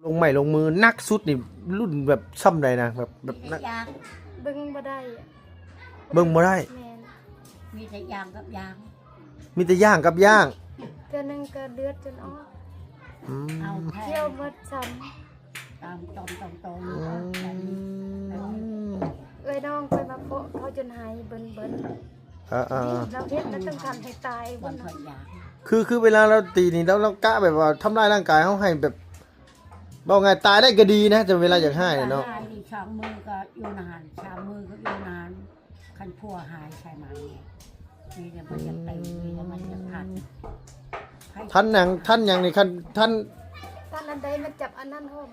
ລົງໄມ້ລົງມືໜັກສຸດນີ້ລຸ້ນແບບຊ່ຳໃດນະ? ແບບ ແບບໜັກ ເບິ່ງບໍ່ໄດ້ ເບິ່ງບໍ່ໄດ້ ແມ່ນ ມີແຕ່ຍ່າງກັບຍ່າງ ມີແຕ່ຍ່າງກັບຍ່າງ ເທື່ອໜຶ່ງກໍເລືອດຈົນອອກ ອືມ ເອົາແທ້ ທ່ຽວໝົດຊ້ຳ ຕາມຕອມຕອມຕອມ ອືມ ເອື້ອຍນ້ອງຂ້ອຍມາເພາະເຂົາຈົນໄຫ້ເບິ່ນໆ ເອີໆ ລາວເຮັດແລ້ວຕ້ອງການໃຫ້ຕາຍ ບໍ່ ບໍ່ ບໍ່ ຄື ຄືເວລາລາວຕີນີ້ ລາວ ລາວກະແບບວ່າທຳລາຍຮ່າງກາຍເຮົາໃຫ້ແບບ ເວົ້າງ່າຍຕາຍໄດ້ກໍດີນະ ແຕ່ເວລາຢາກຮ້າຍນະເນາະ ຕາຍນີ້ສອງມື້ກໍຢູ່ນານ ສາມມື້ກໍຢູ່ນານ ຄັນຜົວຫາຍໃສ່ມານີ້ ມີແຕ່ມັນຢາກຕີ ມີແຕ່ມັນຢາກພັດ ທັນຫຍັງ ທັນຫຍັງນີ້ ຄັນທັນ ທັນອັນໃດມັນຈັບອັນນັ້ນໂຮມ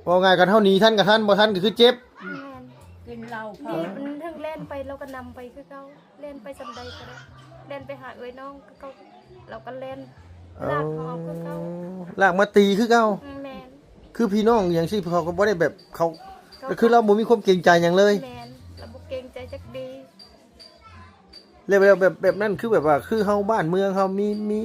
ເວົ້າງ່າຍ ຄັນເຮົາໜີທັນກໍທັນ ບໍ່ທັນກໍຄືເຈັບ ແມ່ນ ກິນເຫຼົ້າພໍ ດີມັນເຖິງແລ່ນໄປ ລາວກໍນຳໄປຄືເກົ່າ ແລ່ນໄປສ່ຳໃດກໍໄດ້ ແລ່ນໄປຫາເອື້ອຍນ້ອງຄືເກົ່າ ລາວກໍແລ່ນ ເອົາ ລາກເຮົາເອົາຄືເກົ່າ ລາກມາຕີຄືເກົ່າ ແມ່ນ ຄືພີ່ນ້ອງຫຍັງຊີ້ ເຂົາກໍບໍ່ໄດ້ແບບ ເຂົາ ເຂົາ ກໍຄືລາວບໍ່ມີຄວາມເກງໃຈຫຍັງເລີຍ ແມ່ນ ລາວບໍ່ເກງໃຈຈັກດີ້ ແລ້ວ ແລ້ວແບບ ແບບນັ້ນຄືແບບວ່າ ຄືເຮົາ ບ້ານເມືອງເຮົາມີ ມີ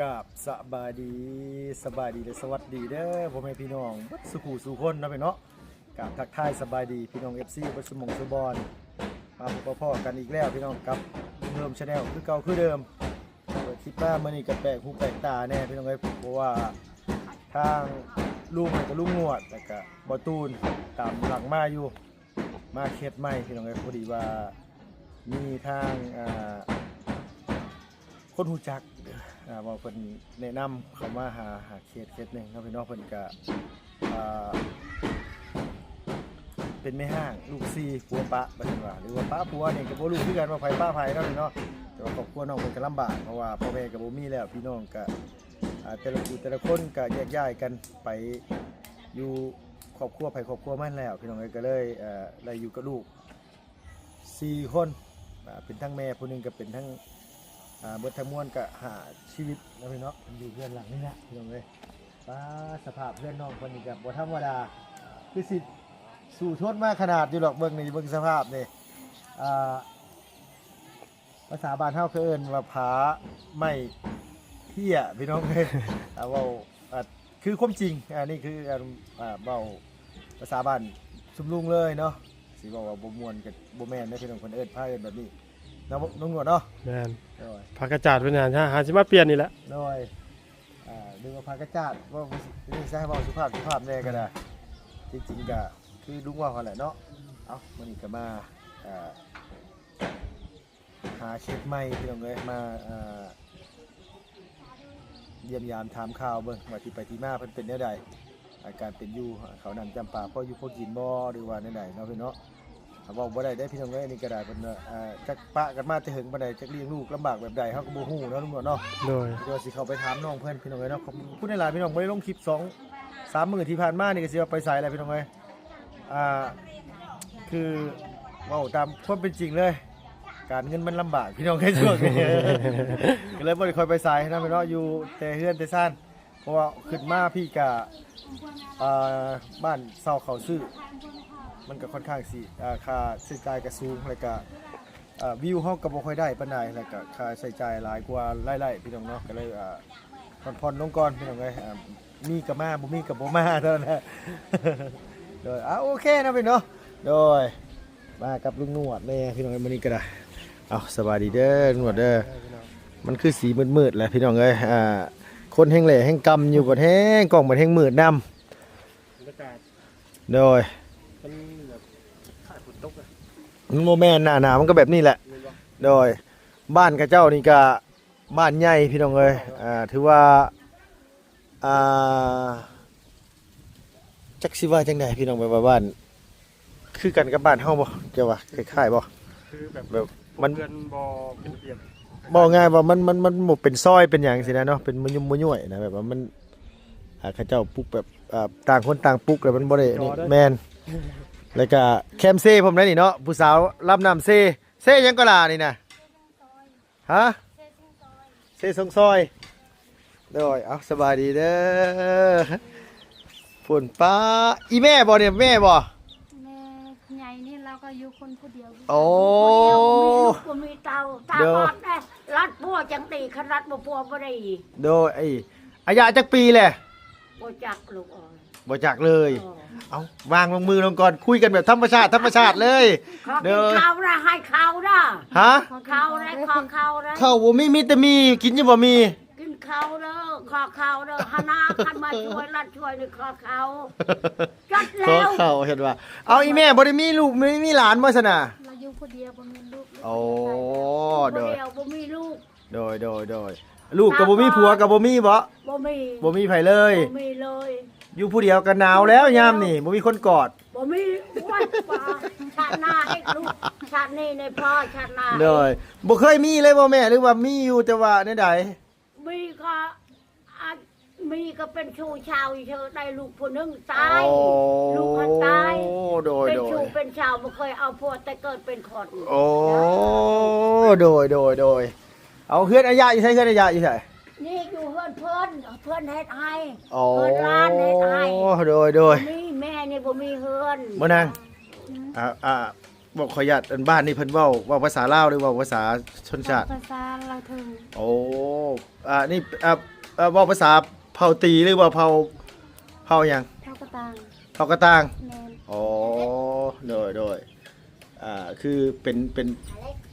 ກາບສະບາຍດີ ສະບາຍດີ ແລະ ສະຫວັດດີເດີ ພໍ່ແມ່ພີ່ນ້ອງເບິດສູ່ຜູ້ສູ່ຄົນເນາະ ພີ່ນ້ອງເນາະ ກາບທັກທາຍສະບາຍດີພີ່ນ້ອງ ເອັຟຊີ ເບິດສູ່ໝ່ອງສູ່ບ່ອນ ມາພົບມາພໍ້ກັນອີກແລ້ວພີ່ນ້ອງ ກັບເດີມ Channel ຄືເກົ່າຄືເດີມ ເປີດຄລິບມາມື້ນີ້ກໍແປກຫູແປກຕາແດ່ພີ່ນ້ອງເອີຍ ເພາະວ່າທາງລຸງ ແລ້ວກໍລຸງງວດ ແລ້ວກໍບໍ່ຕູນຕາມຫຼັງມາຢູ່ ມາເຂດໃໝ່ພີ່ນ້ອງເອີຍ ພໍດີວ່າມີທາງ ອ່າ ຄົນຮູ້ຈັກ ອ່າ ວ່າເພິ່ນແນະນຳເຂົ້າມາຫາ ຫາເຂດ ເຂດໜຶ່ງເນາະພີ່ນ້ອງ ເພິ່ນກະ ອ່າ ເປັນແມ່ຮ້າງລູກສີ່ ຜົວປະ ວ່າຊັ້ນວ່າ ຫຼືວ່າປະຜົວນີ້ກໍບໍ່ຮູ້ຄືກັນວ່າໃຜປະໃຜເນາະພີ່ນ້ອງ ແຕ່ວ່າຄອບຄົວນ້ອງເພິ່ນກໍລຳບາກ ເພາະວ່າພໍ່ແມ່ກໍບໍ່ມີແລ້ວ ພີ່ນ້ອງກໍ ອ່າ ແຕ່ລະຜູ້ແຕ່ລະຄົນກໍແຍກຍ້າຍກັນໄປຢູ່ຄອບຄົວໃຜຄອບຄົວມັນແລ້ວ ພີ່ນ້ອງເອີຍ ກໍເລີຍ ເອີ ໄດ້ຢູ່ກັບລູກ ສີ່ຄົນ ອ່າ ເປັນທັງແມ່ຜູ້ໜຶ່ງ ກໍເປັນທັງ ອ່າ ເບິດທັງມວນກໍຫ້າຊີວິດເນາະພີ່ເນາະ ຢູ່ເຮືອນຫຼັງນີ້ແຫຼະພີ່ນ້ອງເອີຍ ປ້າ ສະພາບເຮືອນນ້ອງເພິ່ນນີ້ກໍບໍ່ທຳມະດາ ຄືຊິສູ້ທົນມາຂະໜາດຢູ່ດອກ ເບິ່ງນີ້ ເບິ່ງສະພາບນີ້ ອ່າ ພາສາບ້ານເຮົາເຂົາເອີ້ນວ່າຜາໄມ້ເພ້ຍ ພີ່ນ້ອງເອີຍ ອ່າ ເວົ້າ ອ່າ ຄືຄວາມຈິງ ອັນນີ້ຄື ອັນ ອ່າ ເວົ້າພາສາບ້ານຊຸມລຸງເລີຍເນາະ ຊິເວົ້າວ່າບໍ່ມ່ວນກໍບໍ່ແມ່ນເດ້ພີ່ນ້ອງ ເພິ່ນເອີ້ນ ພາເອີ້ນແບບນີ້ເນາະ ນ້ອງໜວດເນາະ ແມ່ນ ໂດຍ ຜາກະຈາດເພິ່ນຫາ ຫາຊິມາປ່ຽນນີ້ແຫຼະ ໂດຍ ອ່າ ຫຼືວ່າຜາກະຈາດ ເວົ້າ ນີ້ຊະ ເວົ້າສຸພາບ ສຸພາບແດ່ກໍໄດ້ ຈິງໆກໍຄືລຸງເວົ້າຫັ້ນແຫຼະເນາະ ເອົ້າ ມື້ນີ້ກໍມາ ອ່າ ຫາເຂດໃໝ່ພີ່ນ້ອງເອີຍ ມາ ເອີ ຢ້ຽມຢາມຖາມຂ່າວເບິ່ງວ່າທີ່ໄປທີ່ມາເພິ່ນເປັນແນວໃດ ອາ ການເປັນຢູ່ ເຂົ້ານ້ຳຈຳປາ ພໍຢູ່ພໍກິນບໍ່ ຫຼືວ່າແນວໃດເນາະພີ່ເນາະ ເວົ້າບໍ່ໄດ້ເດ້ພີ່ນ້ອງເອີຍ ອັນນີ້ກໍໄດ້ ເພິ່ນ ເອີ ຈັກປະກັນມາແຕ່ເຫິງປານໃດ ຈັກລ້ຽງລູກລຳບາກແບບໃດ ເຮົາກໍບໍ່ຮູ້ເນາະ ລຸງເນາະ ໂດຍ ດຽວຊິເຂົ້າໄປຖາມນ້ອງເພິ່ນພີ່ນ້ອງເອີຍເນາະ ຂອບຄຸນຫຼາຍໆ ພີ່ນ້ອງ ບໍ່ໄດ້ລົງຄລິບສອງສາມມື້ທີ່ຜ່ານມານີ້ ກໍຊິວ່າໄປໃສແລ້ວພີ່ນ້ອງເອີຍ ອ່າ ຄືເວົ້າຕາມຄວາມເປັນຈິງເລີຍ ການເງິນມັນລຳບາກພີ່ນ້ອງເອີຍ ຊ່ວງນີ້ ກໍເລີຍບໍ່ໄດ້ຄ່ອຍໄປໃສນະພີ່ນ້ອງ ຢູ່ແຕ່ເຮືອນແຕ່ຊານ ເພາະວ່າຂຶ້ນມາພີ້ກະ ອ່າ ບ້ານເຊົ່າເຂົ້າຊື້ ມັນກະຄ່ອນຂ້າງຊິ ອ່າ ຄ່າໃຊ້ຈ່າຍກະສູງ ແລ້ວກະ ອ່າ ວິວເຮົາກະບໍ່ຄ່ອຍໄດ້ປານໃດ ແລ້ວກະຄ່າໃຊ້ຈ່າຍຫຼາຍກວ່າລາຍໄດ້ພີ່ນ້ອງເນາະ ກະເລີຍ ອ່າ ຜ່ອນໆລົງກ່ອນພີ່ນ້ອງເອີຍ ອ່າ ມີກໍມາ ບໍ່ມີກໍບໍ່ມາເທົ່ານັ້ນແຫຼະ ໂດຍ ອ່າ ໂອເຄເນາະພີ່ເນາະ ໂດຍ ມາກັບລຸງໜວດແດ່ພີ່ນ້ອງເອີຍ ມື້ນີ້ກໍໄດ້ ເອົາ ສະບາຍດີເດີລຸງໜວດເດີ ມັນຄືສີມືດໆແຫຼະພີ່ນ້ອງເອີຍ ອ່າ ຄົນແຮ່ງແຫຼແຮ່ງກຳຢູ່ ບັດແຮ່ງກ້ອງ ບັດແຮ່ງມືດນຳ ບັນຍາກາດ ໂດຍ ມັນແບບຄ້າຍຝົນຕົກອະ ມັນບໍ່ແມ່ນ ໜ້າໜາວມັນກໍແບບນີ້ແຫຼະ ແມ່ນບໍ່? ໂດຍ ບ້ານເຂົາເຈົ້ານີ້ກະ ບ້ານໃຫຍ່ພີ່ນ້ອງເອີຍ ອ່າ ຖືວ່າ ອ່າ ຈັກຊິວ່າຈັ່ງໃດພີ່ນ້ອງ ແບບວ່າບ້ານຄືກັນກັບບ້ານເຮົາບໍ່? ເຈົ້າວ່າຄ້າຍໆບໍ່? ຄືແບບ ແບບມັນ ເຮືອນບໍ່ເປັນລະບຽບ ເວົ້າງ່າຍວ່າມັນ ມັນ ມັນບໍ່ເປັນຊອຍເປັນຫຍັງຊີ້ນະເນາະ ເປັນມະຍຸມມະຍ້ວຍນະ ແບບວ່າມັນ ອ່າ ເຂົາເຈົ້າປຸກແບບ ອ່າ ຕ່າງຄົນຕ່າງປຸກ ແລ້ວມັນບໍ່ໄດ້ ແມ່ນ ແລ້ວກະແຄມເຊພ້ອມໄດ໋ນີ້ເນາະ ຜູ້ສາວລຳນ້ຳເຊ ເຊຫຍັງກໍລະນີ້ນະ? ຮະ? ເຊຊົງຊອຍ ໂດຍ ເອົາ ສະບາຍດີເດີ ຝົນ ປ້າ ອີແມ່ບໍ່ນີ້ ແມ່ບໍ່? ແມ່ໃຫຍ່ນີ້ລາວ ກໍຢູ່ຄົນຜູ້ດຽວ. ໂອ້ ບໍ່ມີລູກບໍ່ມີເຕົ້າ ຕາບອດແດ່. ລັດຜົວຈັ່ງດີ ຄັນລັດບໍ່ຜົວບໍ່ດີ. ໂດຍ ອາຍະຈັກປີແຫຼະ? ບໍ່ຈັກລູກເອີຍ ບໍ່ຈັກເລີຍ. ເອີ ເອົ້າ ວາງລົງມືລົງກ່ອນ ຄຸຍກັນແບບທຳມະຊາດ ທຳມະຊາດເລີຍ. ຂໍກິນເຂົ້ານະ ໃຫ້ເຂົ້ານະ. ຮະ? ເຂົ້າໄດ້ ຂໍເຂົ້າໄດ້. ເຂົ້າບໍ່ມີ ມີແຕ່ໝີ່ ກິນຢູ່ບໍ່ໝີ່? ກິນເຂົ້າເດີ ຂໍເຂົ້າເດີ ຫານາ ຄັນມາຊ່ວຍລັດຊ່ວຍນີ້ຂໍເຂົ້າ. ຈັດແລ້ວ ຂໍເຂົ້າ ເຫັນວ່າ ເອົາ ອີ່ແມ່ບໍ່ໄດ້ມີລູກ ບໍ່ໄດ້ມີຫຼານບໍ່ຊັ້ນນະ? ລາວຢູ່ຜູ້ດຽວ ບໍ່ມີລູກ. ໂອ້ ຢູ່ຜູ້ດຽວ ບໍ່ມີລູກ. ໂດຍ ໂດຍ ໂດຍ ລູກກໍບໍ່ມີ ຜົວກໍບໍ່ມີບໍ? ບໍ່ມີ ບໍ່ມີໃຜເລີຍ ບໍ່ມີເລີຍ. ຢູ່ຜູ້ດຽວກໍໜາວແລ້ວຍາມນີ້ ບໍ່ມີຄົນກອດ ບໍ່ມີ. ໂອ້ຍ ຊາດໜ້າໃຫ້ລູກ ຊາດນີ້ໃຫ້ພໍ່ ຊາດໜ້າ. ໂດຍ ບໍ່ເຄີຍມີເລີຍບໍ່ແມ່ ຫຼືວ່າມີຢູ່ ແຕ່ວ່າແນວໃດ? ມີກໍ ອາ ມີກໍເປັນຊູ້ຊາວເຊີ ໄດ້ລູກຜູ້ໜຶ່ງຕາຍ. ອໍ ລູກຫັ້ນຕາຍ. ໂດຍ ເປັນ ໂດຍ ຊູ້ເປັນຊາວ ບໍ່ເຄີຍເອົາຜົວແຕ່ເກີດເປັນຄົນ. ໂອ້ ໂດຍ ໂດຍ ໂດຍ. ເອົາ ເຮືອນອາຍະຢູ່ໃສ? ເຮືອນອາຍະຢູ່ໃສ? ນີ້ຢູ່ເຮືອນເພິ່ນ ເພິ່ນເຮັດໃຫ້. ອໍ ເພິ່ນຫຼານເຮັດໃຫ້. ໂດຍ ໂດຍ. ນີ້ແມ່ນີ້ບໍ່ມີເຮືອນ ບໍ່ນາງ. ອືມ ອ່າ ອ່າ ບໍ່ ຂໍອະນຸຍາດ ອັນບ້ານນີ້ເພິ່ນເວົ້າ ເວົ້າພາສາລາວ ຫຼືເວົ້າພາສາຊົນຊາດ? ເວົ້າພາສາລາວເທິງ. ໂອ້ ອ່າ ນີ້ ອ່າ ເວົ້າພາສາເຜົ່າຕີ ຫຼືວ່າເຜົ່າ ເຜົ່າຫຍັງ? ເຜົ່າກະຕ່າງ. ເຜົ່າກະຕ່າງ. ແມ່ນ. ອໍ ໂດຍ ໂດຍ. ອ່າ ຄືເປັນ ເປັນ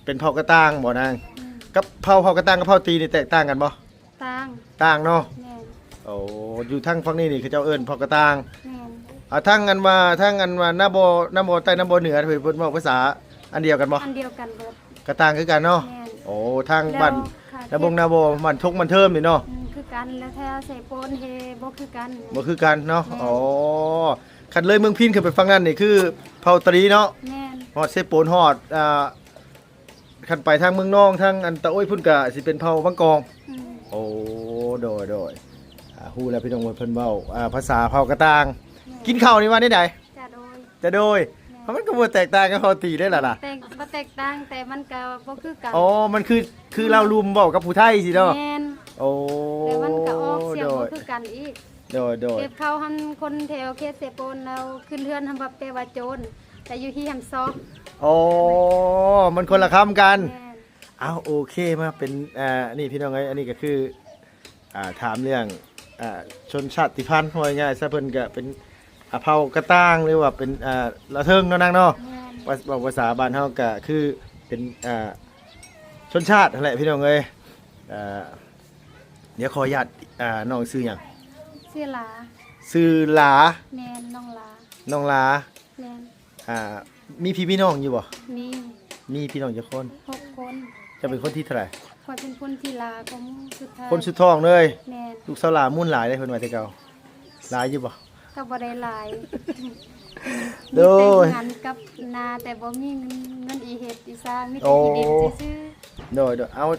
ເປັນເຜົ່າກະຕ່າງບໍນາງ? ອືມ ກັບເຜົ່າ ເຜົ່າກະຕ່າງກັບເຜົ່າຕີນີ້ແຕກຕ່າງກັນບໍ? ຕ່າງ. ຕ່າງເນາະ. ແມ່ນ. ໂອ້ ຢູ່ທາງຝັ່ງນີ້ນີ້ເຂົາເຈົ້າເອີ້ນເຜົ່າກະຕ່າງ. ແມ່ນ. ອ່າ ທາງອັນວ່າ ທາງອັນວ່ານາບໍ່ ນາບໍ່ໃຕ້ ນາບໍ່ເໜືອ ເພິ່ນ ເພິ່ນເວົ້າພາສາອັນດຽວກັນບໍ່? ອັນດຽວກັນເບິດ. ກະຕ່າງຄືກັນເນາະ. ແມ່ນ. ໂອ້ ທາງບ້ານ ນາບົງນາບໍ່ ບ້ານທົງບ້ານເທີມນີ້ເນາະ. ອືມ ຄືກັນ ແລ້ວແຖວເຊໂປນເຮບໍ່ຄືກັນ. ບໍ່ຄືກັນເນາະ. ແມ່ນ. ອໍ ຄັນເລີຍເມືອງພິນຂຶ້ນໄປຝັ່ງນັ້ນນີ້ຄືເຜົ່າຕະລີເນາະ. ແມ່ນ. ຮອດເຊໂປນ ຮອດ ອ່າ ຄັນໄປທາງເມືອງນອງ ທາງອັນຕາໂອ້ຍພຸ້ນກະຊິເປັນເຜົ່າບາງກອງ. ອືມ ໂອ້ ໂດຍ ໂດຍ. ອ່າ ຮູ້ແລ້ວພີ່ນ້ອງ ເພິ່ນເວົ້າ ອ່າ ພາສາເຜົ່າກະຕ່າງ. ແມ່ນ. ກິນເຂົ້ານີ້ວ່າແນວໃດ? ຈະໂດຍ ຈະໂດຍ. ແມ່ນ. ເອົ້າ ມັນກໍບໍ່ແຕກຕ່າງກັບເຜົ່າຕີໄດ້ລະນະ? ແຕ່ ບໍ່ແຕກຕ່າງ ແຕ່ມັນກໍບໍ່ຄືກັນ. ອໍ ມັນຄື ຄືລາວລຸ່ມເວົ້າກັບຜູ້ໄທຊີ້ເນາະ. ແມ່ນ. ໂອ້ ແຕ່ມັນກໍອອກສຽງ ໂດຍ ບໍ່ຄືກັນອີກ. ໂດຍ ໂດຍ. ເກັບເຂົ້າຫັ້ນ ຄົນແຖວເຂດເຊໂປນ ແລ້ວຂຶ້ນເຮືອນຫັ້ນແປວ່າໂຈນ ແຕ່ຢູ່ທີ່ຫັ້ນຊອກ. ອໍ ມັນຄົນລະຄຳກັນ. ແມ່ນ. ເອົາ ໂອເຄ ມາເປັນ ອ່າ ນີ້ພີ່ນ້ອງເອີຍ ອັນນີ້ກໍຄື ອ່າ ຖາມເລື່ອງ ອ່າ ຊົນຊາດຕິພັນ ເວົ້າງ່າຍໆຊະ ເພິ່ນກໍເປັນ ອ່າ ເຜົ່າກະຕ່າງ ຫຼືວ່າເປັນ ອ່າ ລາວເທິງເນາະນາງເນາະ. ແມ່ນ. ເວົ້າ ເວົ້າພາສາບ້ານເຮົາກໍຄືເປັນ ອ່າ ຊົນຊາດຫັ້ນແຫຼະພີ່ນ້ອງເອີຍ. ອ່າ ດຽວຂໍອະນຸຍາດ ອ່າ ນ້ອງຊື່ຫຍັງ? ຊື່ຫຼາ. ຊື່ຫຼາ. ແມ່ນ ນ້ອງຫຼາ. ນ້ອງຫຼາ. ແມ່ນ. ອ່າ ມີພີ່ມີນ້ອງຢູ່ບໍ່? ມີ. ມີພີ່ນ້ອງຈັກຄົນ? ຫົກຄົນ. ເຈົ້າເປັນຄົນທີເທົ່າໃດ? ຂ້ອຍເປັນຄົນທີຫຼ້າຂອງສຸດທ້າຍ. ຄົນສຸດທ້ອງເລີຍ? ແມ່ນ. ລູກສາວຫຼ້າມູນຫຼາຍເດ້ ເພິ່ນວ່າແຕ່ເກົ່າ. ຫຼາຍຢູ່ບໍ່? ກໍບໍ່ໄດ້ຫຼາຍ. ໂດຍ. ມີແຕ່ເຮືອນກັບນາ ແຕ່ບໍ່ມີເງິນ ເງິນອີເຮັດອີສ້າງ ມີແຕ່ທີ່ດິນຊື່ໆ. ໂດຍ ໂດຍ. ເອົາ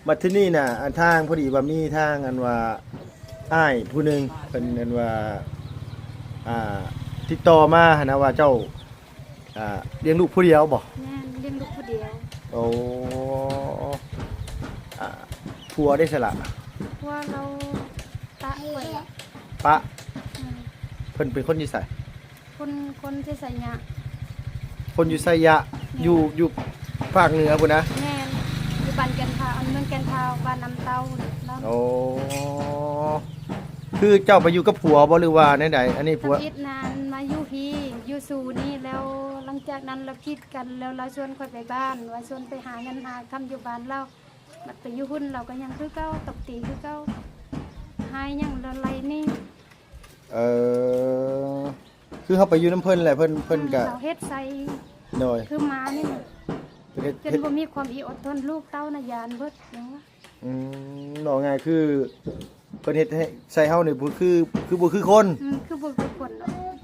ບັດທີນີ້ນະ ອັນທາງ ພໍດີວ່າມີທາງອັນວ່າອ້າຍຜູ້ໜຶ່ງ ເພິ່ນອັນວ່າ ອ່າ ຕິດຕໍ່ມາຫັ້ນນະ ວ່າເຈົ້າ ອ່າ ລ້ຽງລູກຜູ້ດຽວບໍ? ແມ່ນ ລ້ຽງລູກຜູ້ດຽວ. ໂອ້ ອ່າ ຜົວເດຊະລະ? ຜົວລາວປະຂ້ອຍ. ປະ? ແມ່ນ. ເພິ່ນເປັນຄົນຢູ່ໃສ? ຄົນ ຄົນທີ່ໄຊຍະ. ຄົນຢູ່ໄຊຍະ. ແມ່ນ. ຢູ່ ຢູ່ພາກເໜືອພຸ້ນນະ? ແມ່ນ ຢູ່ບ້ານແກ່ນທາວ ເມືອງແກ່ນທາວ ບ້ານນ້ຳເຕົ້າ. ໂອ້ ຄືເຈົ້າໄປຢູ່ກັບຜົວບໍ່ ຫຼືວ່າແນວໃດ? ອັນນີ້ຜົວ ທຳອິດນານມາຢູ່ພີ້ ຢູ່ສູນີ້ ແລ້ວຫຼັງຈາກນັ້ນລາວຜິດກັນ ແລ້ວລາວຊວນຂ້ອຍໄປບ້ານ ວ່າຊວນໄປຫາເງິນຫາຄຳຢູ່ບ້ານລາວ. ບັດໄປຢູ່ພຸ້ນລາວກໍຍັງຄືເກົ່າ ຕົບຕີຄືເກົ່າ ຫາຫຍັງລາວໄລ່ໜີ. ເອີ ຄືເຮົາໄປຢູ່ນຳເພິ່ນແຫຼະ ເພິ່ນ ເພິ່ນກະ ເຂົາເຮັດໃສ່. ໂດຍ. ຄືໝານີ້ ເຮັດ ຈົນ ເຮັດ ບໍ່ມີຄວາມອີອົດທົນ ລູກເຕົ້ານະຢ້ານເບິດ ຫຍັງວະ. ອືມ ເວົ້າງ່າຍຄືເພິ່ນເຮັດໃຫ້ ໃສ່ເຮົານີ້ບໍ່ຄື ຄືບໍ່ຄືຄົນ. ອືມ ຄືບໍ່ຄືຄົນ.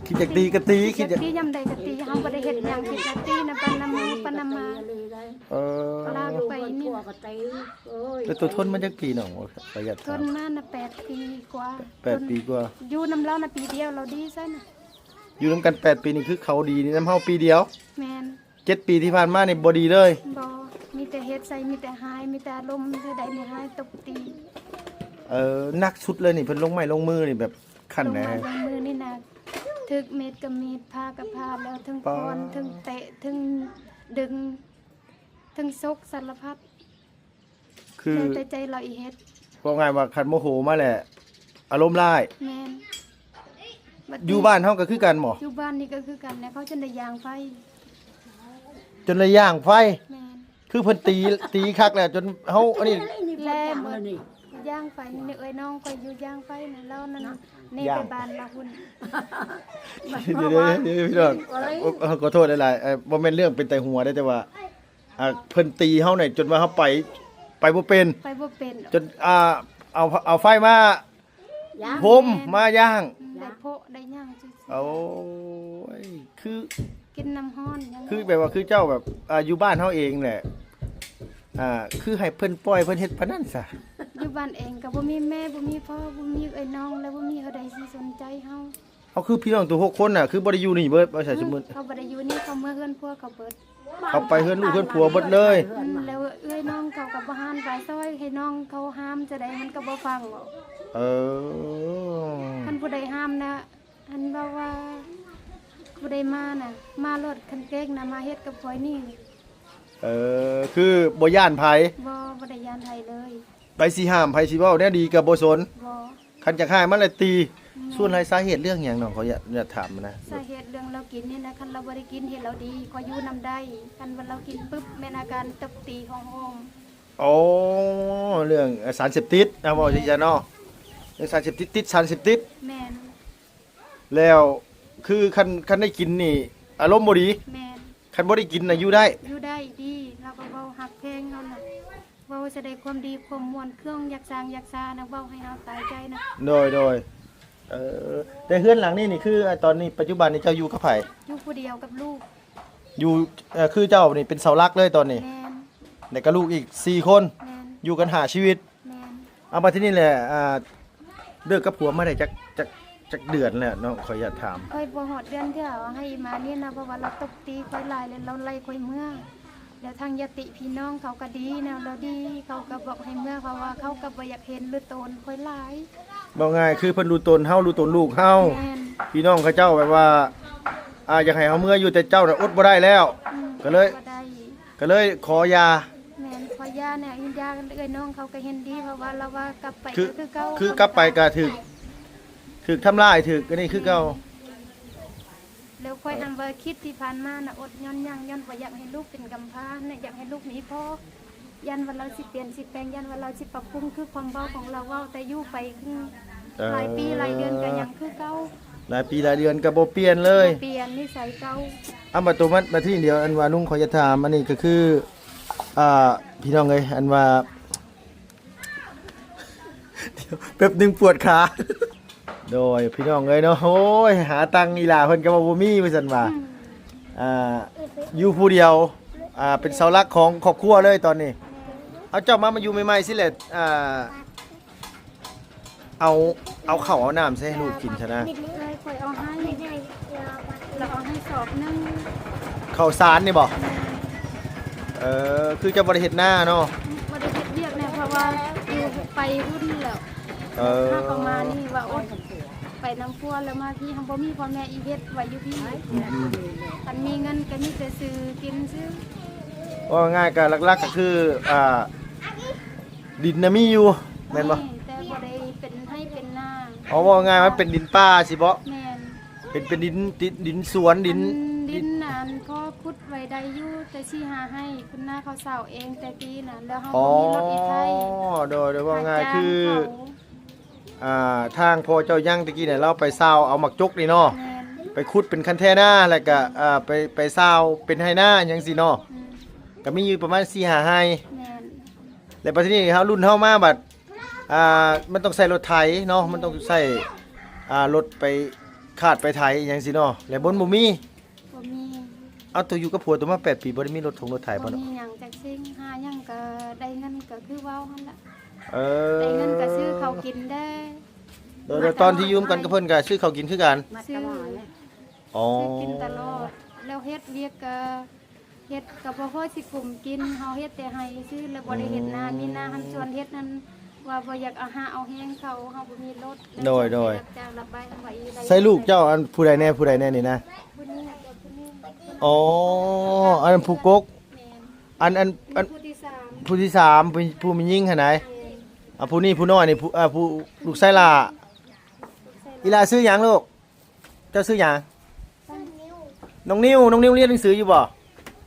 ຄິດຢາກຕີກໍຕີ ຄິດຢາກ ຄິດຢາກຕີຍາມໃດກໍຕີ ເຮົາບໍ່ໄດ້ເຮັດຫຍັງ ຄິດຢາກຕີນຳບ້ານນຳເມືອງ ປານນຳມາ. ເອີ ລາວໄປນີ້ນະ ແລ້ວຕົວທົນມາຈັກປີນ້ອງ? ຂໍອະນຸຍາດຖາມ. ທົນມານະແປດປີກວ່າ. ແປດປີກວ່າ. ຢູ່ນຳລາວນະປີດຽວ ລາວດີຊັ້ນນະ. ຢູ່ນຳກັນແປດປີນີ້ ຄືເຂົາດີນຳເຮົາປີດຽວ? ແມ່ນ. ເຈັດປີທີ່ຜ່ານມານີ້ບໍ່ດີເລີຍ? ບໍ່ ມີແຕ່ເຮັດໃສ່ ມີແຕ່ຮ້າຍ ມີແຕ່ອາລົມ ເທື່ອໃດນີ້ຮ້າຍຕົບຕີ. ເອີ ໜັກສຸດເລີຍນີ້ ເພິ່ນລົງໄມ້ລົງມືນີ້ແບບຂັ້ນໃດ? ລົງໄມ້ລົງມືນີ້ໜັກ. ຖືກມີດກໍມີດ ພ້າກໍພ້າ ແລ້ວເທິງ ປ້າ ຄ້ອນ ເທິງເຕະ ເທິງດຶງ ເທິງຊົກ ສາລະພັດ ຄື ແລ້ວແຕ່ໃຈລາວອີເຮັດ. ເວົ້າງ່າຍວ່າຄັນໂມໂຫມາແລ້ວ ອາລົມຮ້າຍ. ແມ່ນ. ບັດນີ້ ຢູ່ບ້ານເຮົາກໍຄືກັນບໍ? ຢູ່ບ້ານນີ້ກໍຄືກັນແຫຼະ ເຂົາຈົນໄດ້ຢາງໄຟ. ຈົນໄດ້ຢາງໄຟ? ແມ່ນ. ຄືເພິ່ນຕີ ຕີຄັກແລ້ວຈົນເຮົາອັນນີ້ ແລ້ວໝົດ ຢາງໄຟນີ້ ເອື້ອຍນ້ອງຂ້ອຍຢູ່ຢາງໄຟນັ້ນ ລາວນັ້ນ ນີ້ ຢາງ ໄປບ້ານລາວພຸ້ນ. ດຽວໆ ດຽວໆ ພີ່ນ້ອງ ໂອ້ ຂໍໂທດຫຼາຍໆ ເອີ ບໍ່ແມ່ນເລື່ອງເປັນຕາຫົວເດ້ ແຕ່ວ່າ ອ່າ ເພິ່ນຕີເຮົານີ້ຈົນວ່າເຮົາໄປ ໄປບໍ່ເປັນ ໄປບໍ່ເປັນ ຈົນ ອ່າ ເອົາ ເອົາໄຟມາ ຢາງ ໂຮມ ແມ່ນ ມາຢ່າງ ອືມ ຢາງ ໄດ້ໂພະໄດ້ຫຍັງຊື່ໆ. ໂອ້ຍ ຄື ກິນນ້ຳຮ້ອນຫຍັງ ຄືແບບວ່າ ຄືເຈົ້າແບບ ອ່າ ຢູ່ບ້ານເຮົາເອງແຫຼະ ອ່າ ຄືໃຫ້ເພິ່ນປ່ອຍເພິ່ນເຮັດປານນັ້ນຊະ. ຢູ່ບ້ານເອງກໍບໍ່ມີແມ່ ບໍ່ມີພໍ່ ບໍ່ມີເອື້ອຍນ້ອງ ແລະ ບໍ່ມີເຮົາໃດຊິສົນໃຈເຮົາ. ເຮົາຄືພີ່ນ້ອງໂຕຫົກຄົນນະ ຄືບໍ່ໄດ້ຢູ່ນີ້ເບິດ ວ່າຊັ້ນ ອືມ ສົມມຸດ ເຂົາບໍ່ໄດ້ຢູ່ນີ້ ເຂົາເມືອເຮືອນຜົວເຂົາເບິດ. ເຂົາໄປເຮືອນລູກເຮືອນຜົວເບິດເລີຍ. ອືມ ແລ້ວເອື້ອຍນ້ອງເຂົາກໍບໍ່ຫານປາກຊອຍ ໃຫ້ນ້ອງເຂົາຫາມຈະໄດ້ ມັນກໍບໍ່ຟັງ. ເອີ ຄັນຜູ້ໃດຫາມນະ ອັນເວົ້າວ່າ ຜູ້ໃດມານະ ມາໂລດ ຄັນເກັ່ງນະ ມາເຮັດກັບຂ້ອຍນີ້. ເອີ ຄືບໍ່ຢ້ານໃຜ? ບໍ່ ບໍ່ໄດ້ຢ້ານໃຜເລີຍ. ໃຜຊິຫ້າມ ໃຜຊິເວົ້າແນວດີກໍບໍ່ສົນ. ບໍ່. ຄັນຢາກຮ້າຍມາແລ້ວຕີ. ແມ່ນ. ສ່ວນຫຼາຍສາເຫດເລື່ອງຫຍັງນ້ອງ ຂໍຢາກ ຢາກຖາມນະ? ສາເຫດເລື່ອງລາວກິນນີ້ນະ ຄັນລາວບໍ່ໄດ້ກິນເຮັດລາວດີ ຂ້ອຍຢູ່ນຳໄດ້ ຄັນວ່າລາວກິນປຶບ ແມ່ນອາການຕົບຕີຂອງໂຮມ. ອໍ ເລື່ອງ ເອີ ສານເສບຕິດນະ ເວົ້າ ແມ່ນ ຈັ່ງຊັ້ນເນາະ ເລື່ອງສານເສບຕິດ ຕິດສານເສບຕິດ. ແມ່ນ. ແລ້ວຄືຄັນ ຄັນໄດ້ກິນນີ້ອາລົມບໍ່ດີ. ແມ່ນ. ຄັນບໍ່ໄດ້ກິນນະຢູ່ໄດ້? ຢູ່ໄດ້ດີ ລາວກໍເວົ້າຮັກແພງເຮົານະ ເວົ້າສະແດງຄວາມດີຄວາມມ່ວນ ເຄື່ອງຢາກສ້າງຢາກຊານະ ເວົ້າໃຫ້ເຮົາຕາຍໃຈນະ. ໂດຍ ໂດຍ. ເອີ ແຕ່ເຮືອນຫຼັງນີ້ນີ້ຄື ອາ ຕອນນີ້ປັດຈຸບັນນີ້ເຈົ້າຢູ່ກັບໃຜ? ຢູ່ຜູ້ດຽວກັບລູກ. ຢູ່ ເອີ ຄືເຈົ້ານີ້ເປັນເສົາຫຼັກເລີຍຕອນນີ້? ແມ່ນ. ແລ້ວກໍລູກອີກສີ່ຄົນ? ແມ່ນ. ຢູ່ກັນຫ້າຊີວິດ? ແມ່ນ. ເອົາ ບັດທີນີ້ແຫຼະ ອ່າ ເລີກກັບຜົວມາໄດ້ຈັກ ຈັກ ຈັກເດືອນແລ້ວນ້ອງ ຂໍອະນຸຍາດຖາມ? ຂ້ອຍບໍ່ຮອດເດືອນເທື່ອ ເອົາໃຫ້ມານີ້ນະ ເພາະວ່າລາວຕົບຕີຂ້ອຍຫຼາຍ ແລ້ວລາວໄລ່ຂ້ອຍເມືອ ແລ້ວທາງຍາດຕິພີ່ນ້ອງເຂົາກໍດີນະ ລາວດີ ເຂົາກໍບອກໃຫ້ເມືອ ເພາະວ່າເຂົາກໍບໍ່ຢາກເຫັນ ຮູ້ຕົນຂ້ອຍຫຼາຍ. ເວົ້າງ່າຍຄືເພິ່ນຮູ້ຕົນເຮົາ ຮູ້ຕົນລູກເຮົາ. ແມ່ນ. ພີ່ນ້ອງເຂົາເຈົ້າແບບວ່າ ອ່າ ຢາກໃຫ້ເຮົາເມືອຢູ່ ແຕ່ເຈົ້ານະອົດບໍ່ໄດ້ແລ້ວ. ອືມ ກໍເລີຍ ບໍ່ໄດ້ ກໍເລີຍຂໍຢ່າ. ແມ່ນ ຂໍຢ່າແດ່ ຢ່າ ເອື້ອຍນ້ອງເຂົາກໍເຫັນດີ ເພາະວ່າລາວວ່າກັບໄປ ຄື ກໍຄືເກົ່າ ຄືກັບໄປກໍຖືກ ຖືກທຳລາຍ ຖືກອັນນີ້ຄືເກົ່າ. ແມ່ນ. ແລ້ວຂ້ອຍຫັ້ນວ່າຄິດທີ່ຜ່ານມານະ ອົດຍ້ອນຫຍັງ? ຍ້ອນບໍ່ຢາກໃຫ້ລູກເປັນກຳພ້ານະ ຢາກໃຫ້ລູກມີພໍ່ ຢ້ານວ່າລາວຊິປ່ຽນຊິແປງ ຢ້ານວ່າລາວຊິປັບປຸງ ຄືຄວາມເວົ້າຂອງລາວເວົ້າ ແຕ່ຢູ່ໄປ ເອີ ຫຼາຍປີຫຼາຍເດືອນກໍຍັງຄືເກົ່າ. ຫຼາຍປີຫຼາຍເດືອນກໍບໍ່ປ່ຽນເລີຍ ບໍ່ປ່ຽນນິໄສເກົ່າ. ອາ ມາໂຕມັດມາທີ່ດຽວ ອັນວ່າລຸງຂໍຢາກຖາມ ອັນນີ້ກໍຄື ອ່າ ພີ່ນ້ອງເອີຍ ອັນວ່າ ດຽວແປັບໜຶ່ງປວດຂາ. ໂດຍ ພີ່ນ້ອງເອີຍເນາະ ໂອ້ຍ ຫາຕັງອີ່ຫຼ້າເພິ່ນກໍວ່າບໍ່ມີ ວ່າຊັ້ນວ່າ ອືມ ອ່າ ຢູ່ຜູ້ດຽວ ອ່າ ເປັນເສົາຫຼັກຂອງຄອບຄົວເລີຍຕອນນີ້. ເອົາ ເຈົ້າມາ ມາຢູ່ໃໝ່ໆ ຊີ້ແຫຼະ ອ່າ ເອົາ ເອົາເຂົ້າເອົານ້ຳໃສ່ໃຫ້ລູກກິນຊະນະ. ເອື້ອຍຂ້ອຍເອົາໃຫ້ ລາວເອົາໃຫ້ສອບໜຶ່ງ. ເຂົ້າສານນີ້ບໍ? ແມ່ນ. ເອີ ຄືເຈົ້າບໍ່ໄດ້ເຮັດນາເນາະ? ບໍ່ໄດ້ເຮັດວຽກແນ່ ເພາະວ່າຢູ່ໄປພຸ້ນແລ້ວ. ເອີ ຫາກໍມານີ້ວ່າອົດ ໄປນຳຜົວແລ້ວມາພີ້ ເຮົາບໍ່ມີພໍ່ແມ່ອີເຮັດໄວ້ຢູ່ພີ້. ອືມ ຄັນມີເງິນກໍມີແຕ່ຊື້ກິນຊື້. ເວົ້າງ່າຍກໍຫຼັກໆກໍຄື ອ່າ ດິນນະມີຢູ່ແມ່ນບໍ່? ມີ ແຕ່ບໍ່ໄດ້ເປັນໄຮ່ເປັນນາ. ອໍ ເວົ້າງ່າຍມັນເປັນດິນປ່າຊີ້ບໍ? ແມ່ນ. ເປັນ ເປັນດິນ ດິນ ດິນສວນ ດິນ ອັນ ດິນ ດິນອັນພໍຂຸດໄວ້ໄດ້ຢູ່ ແຕ່ສີ່ຫ້າໄຮ່ ຄຸນນາເຂົາຊາວເອງແຕ່ກີ້ນະ ແລ້ວເຮົາ ອໍ ບໍ່ມີລົດອີໄທ. ໂດຍ ໂດຍ ເວົ້າງ່າຍຄື ອ່າ ທາງພໍ່ເຈົ້າຍັງແຕ່ກີ້ນະ ລາວໄປຊາວເອົາໝາກຈົກນີ້ເນາະ. ແມ່ນ. ໄປຂຸດເປັນຄັນແທນາ ແລ້ວກະ ອ່າ ໄປ ໄປຊາວເປັນໄຮ່ນາຫຍັງຊີ້ເນາະ. ອືມ ກະມີຢູ່ປະມານສີ່ຫ້າໄຮ່. ແມ່ນ. ແລ້ວບັດທີນີ້ເຮົາ ລຸ້ນເຮົາມາບັດ ອ່າ ມັນຕ້ອງໃຊ້ລົດໄຖເນາະ ມັນຕ້ອງໃຊ້ ອ່າ ລົດໄປຄາດໄປໄຖຫຍັງຊີ້ເນາະ ແລ້ວບໍ່ ບໍ່ມີ ບໍ່ມີ. ເອົາ ໂຕຢູ່ກັບຜົວໂຕມາແປດປີ ບໍ່ໄດ້ມີລົດຖົງລົດໄຖບໍ່ເນາະ? ບໍ່ມີຫຍັງຈັກສິ່ງ ຫາຫຍັງກໍໄດ້ເງິນກໍຄືເວົ້າຫັ້ນລະ. ເອີ ໄດ້ເງິນກໍຊື້ເຂົ້າກິນແດ່. ໂດຍ ໂດຍ ຕອນທີ່ຢູ່ນຳກັນກັບເພິ່ນກໍຊື້ເຂົ້າກິນຄືກັນ? ຊື້. ອໍ ຊື້ກິນຕະຫຼອດ ແລ້ວເຮັດວຽກກໍ ເຮັດກໍບໍ່ພໍຊິກຸມກິນ ເຮົາເຮັດແຕ່ໄຮ່ຊື່ ແລ້ວບໍ່ໄດ້ເຮັດນາ. ອືມ ມີນາຫັ້ນ ສ່ວນເຮັດຫັ້ນ ວ່າບໍ່ຢາກເອົາຮາກເອົາແຮງເຂົາ ເຮົາບໍ່ມີລົດ ໂດຍ ໂດຍ ຮັບຈ້າງຮັບໃບ ເຮົາວ່າອີໄດ້ ໃສ່ລູກເຈົ້າ ອັນຜູ້ໃດແດ່ ຜູ້ໃດແດ່ນີ້ນະ? ຜູ້ນີ້ກັບຜູ້ນີ້ ອໍ ອັນນັ້ນຜູ້ກົກ ແມ່ນ ອັນ ອັນ ອັນ ຜູ້ທີສາມ ຜູ້ທີສາມ ຜູ້ ຜູ້ແມ່ຍິງຫັ້ນໃດ? ແມ່ນ ອ່າ ຜູ້ນີ້ຜູ້ນ້ອຍນີ້ ຜູ້ ອ່າ ຜູ້ ລູກຊາຍຫຼ້າ ລູກຊາຍຫຼ້າ ອີຫຼ້າຊື່ຫຍັງລູກ? ເຈົ້າຊື່ຫຍັງ? ນ້ອງນິວ ນ້ອງນິວ ນ້ອງນິວຮຽນໜັງສືຢູ່ບໍ່?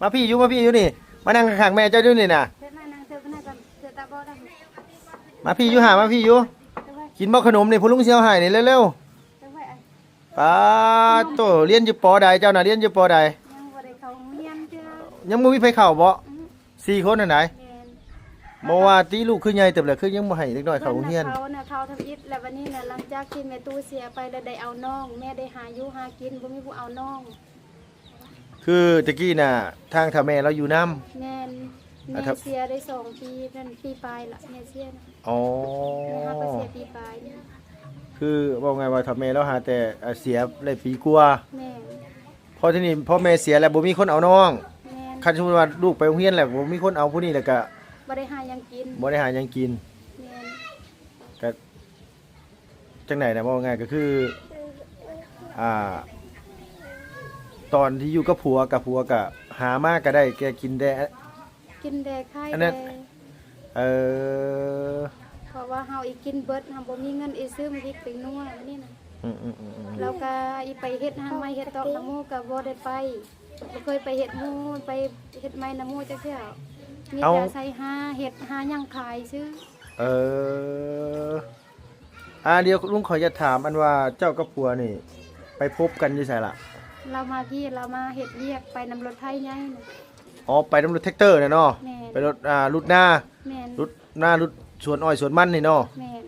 ມາພີ້ຢູ່ ມາພີ້ຢູ່ນີ້ ມານັ່ງຂ້າງໆແມ່ເຈົ້າຢູ່ນີ້ນະ ມາພີ້ຢູ່ຫາ ມາພີ້ຢູ່ ກິນບໍ່ຂະໜົມນີ້ ພໍ່ລຸງຊິເອົາໃຫ້ນີ້ ເລັວໆ. ປາໂຕ ຮຽນຢູ່ ປໍ ໃດ ເຈົ້ານະ ຮຽນຢູ່ ປໍ ໃດ? ຍັງບໍ່ໄດ້ເຂົ້າໂຮງຮຽນເທື່ອ ຍັງບໍ່ມີໃຜເຂົ້າບໍ? ອືມ ສີ່ຄົນຫັ້ນໃດ? ແມ່ນ ບໍ່ວ່າຕິ ລູກຄືໃຫຍ່ເຕີບແລ້ວ ຄືຍັງບໍ່ໃຫ້ເດັກນ້ອຍເຂົ້າໂຮງຮຽນ? ເພິ່ນນະເຂົ້ານະ ເຂົ້າທຳອິດ ແລ້ວບັດນີ້ນະ ຫຼັງຈາກທີ່ແມ່ຕູ້ເສຍໄປ ແລ້ວໄດ້ເອົານ້ອງ ແມ່ໄດ້ຫາຢູ່ຫາກິນ ບໍ່ມີຜູ້ເອົານ້ອງ. ຄືແຕ່ກີ້ນະ ທາງຖ້າແມ່ລາວຢູ່ນຳ ແມ່ນ ແມ່ເສຍໄດ້ສອງປີ ແມ່ນປີປາຍລະ ແມ່ເສຍນະ ອໍ ແມ່ຫາກໍເສຍປີປາຍນີ້ ຄືເວົ້າງ່າຍວ່າ ຖ້າແມ່ລາວຫາແຕ່ ອ່າ ເສຍໄດ້ປີກວ່າ ແມ່ນ ພໍທີນີ້ ພໍແມ່ເສຍແລ້ວບໍ່ມີຄົນເອົານ້ອງ ແມ່ນ ຄັນສົມມຸດວ່າລູກໄປໂຮງຮຽນແລ້ວບໍ່ມີຄົນເອົາຜູ້ນີ້ ແລ້ວກະບໍ່ໄດ້ຫາຫຍັງກິນ ບໍ່ໄດ້ຫາຫຍັງກິນ ແມ່ນ ກະ ຈັ່ງໃດນະ ເວົ້າງ່າຍກໍຄື ອ່າ ຕອນທີ່ຢູ່ກັບຜົວ ກັບຜົວກໍຫາມາກໍໄດ້ແຕ່ກິນແດ່ ກິນແດ່ຂາຍແດ່ ເອີ ເພາະວ່າເຮົາອີກກິນເບິດ ເຮົາບໍ່ມີເງິນອີກຊື້ໝາກພິກແປ້ງນົວນີ້ນະ ອືມໆໆໆ ແລ້ວກໍອີກໄປເຮັດຮ້ານໄມ້ເຮັດຕອກນຳໝູ່ກໍບໍ່ໄດ້ໄປ ບໍ່ເຄີຍໄປເຮັດໝູ່ ໄປເຮັດໄມ້ນຳໝູ່ຈັກເທື່ອ ມີແຕ່ໃສ່ຫາເຮັດຫາຫຍັງຂາຍຊື່ ເອີ. ອ່າ ດຽວລຸງຂໍຢາກຖາມ ອັນວ່າເຈົ້າກັບຜົວນີ້ໄປພົບກັນຢູ່ໃສລະ? ລາວມາພີ້ ລາວມາເຮັດວຽກ ໄປນຳລົດໄຖໃຫຍ່ນະ ອໍ ໄປນຳລົດແທັກເຕີນະເນາະ ແມ່ນ ໄປລົດ ອ່າ ຫຼຸດນາ ແມ່ນ ຫຼຸດນາ ຫຼຸດສວນອ້ອຍສວນມັນນີ້ເນາະ ແມ່ນ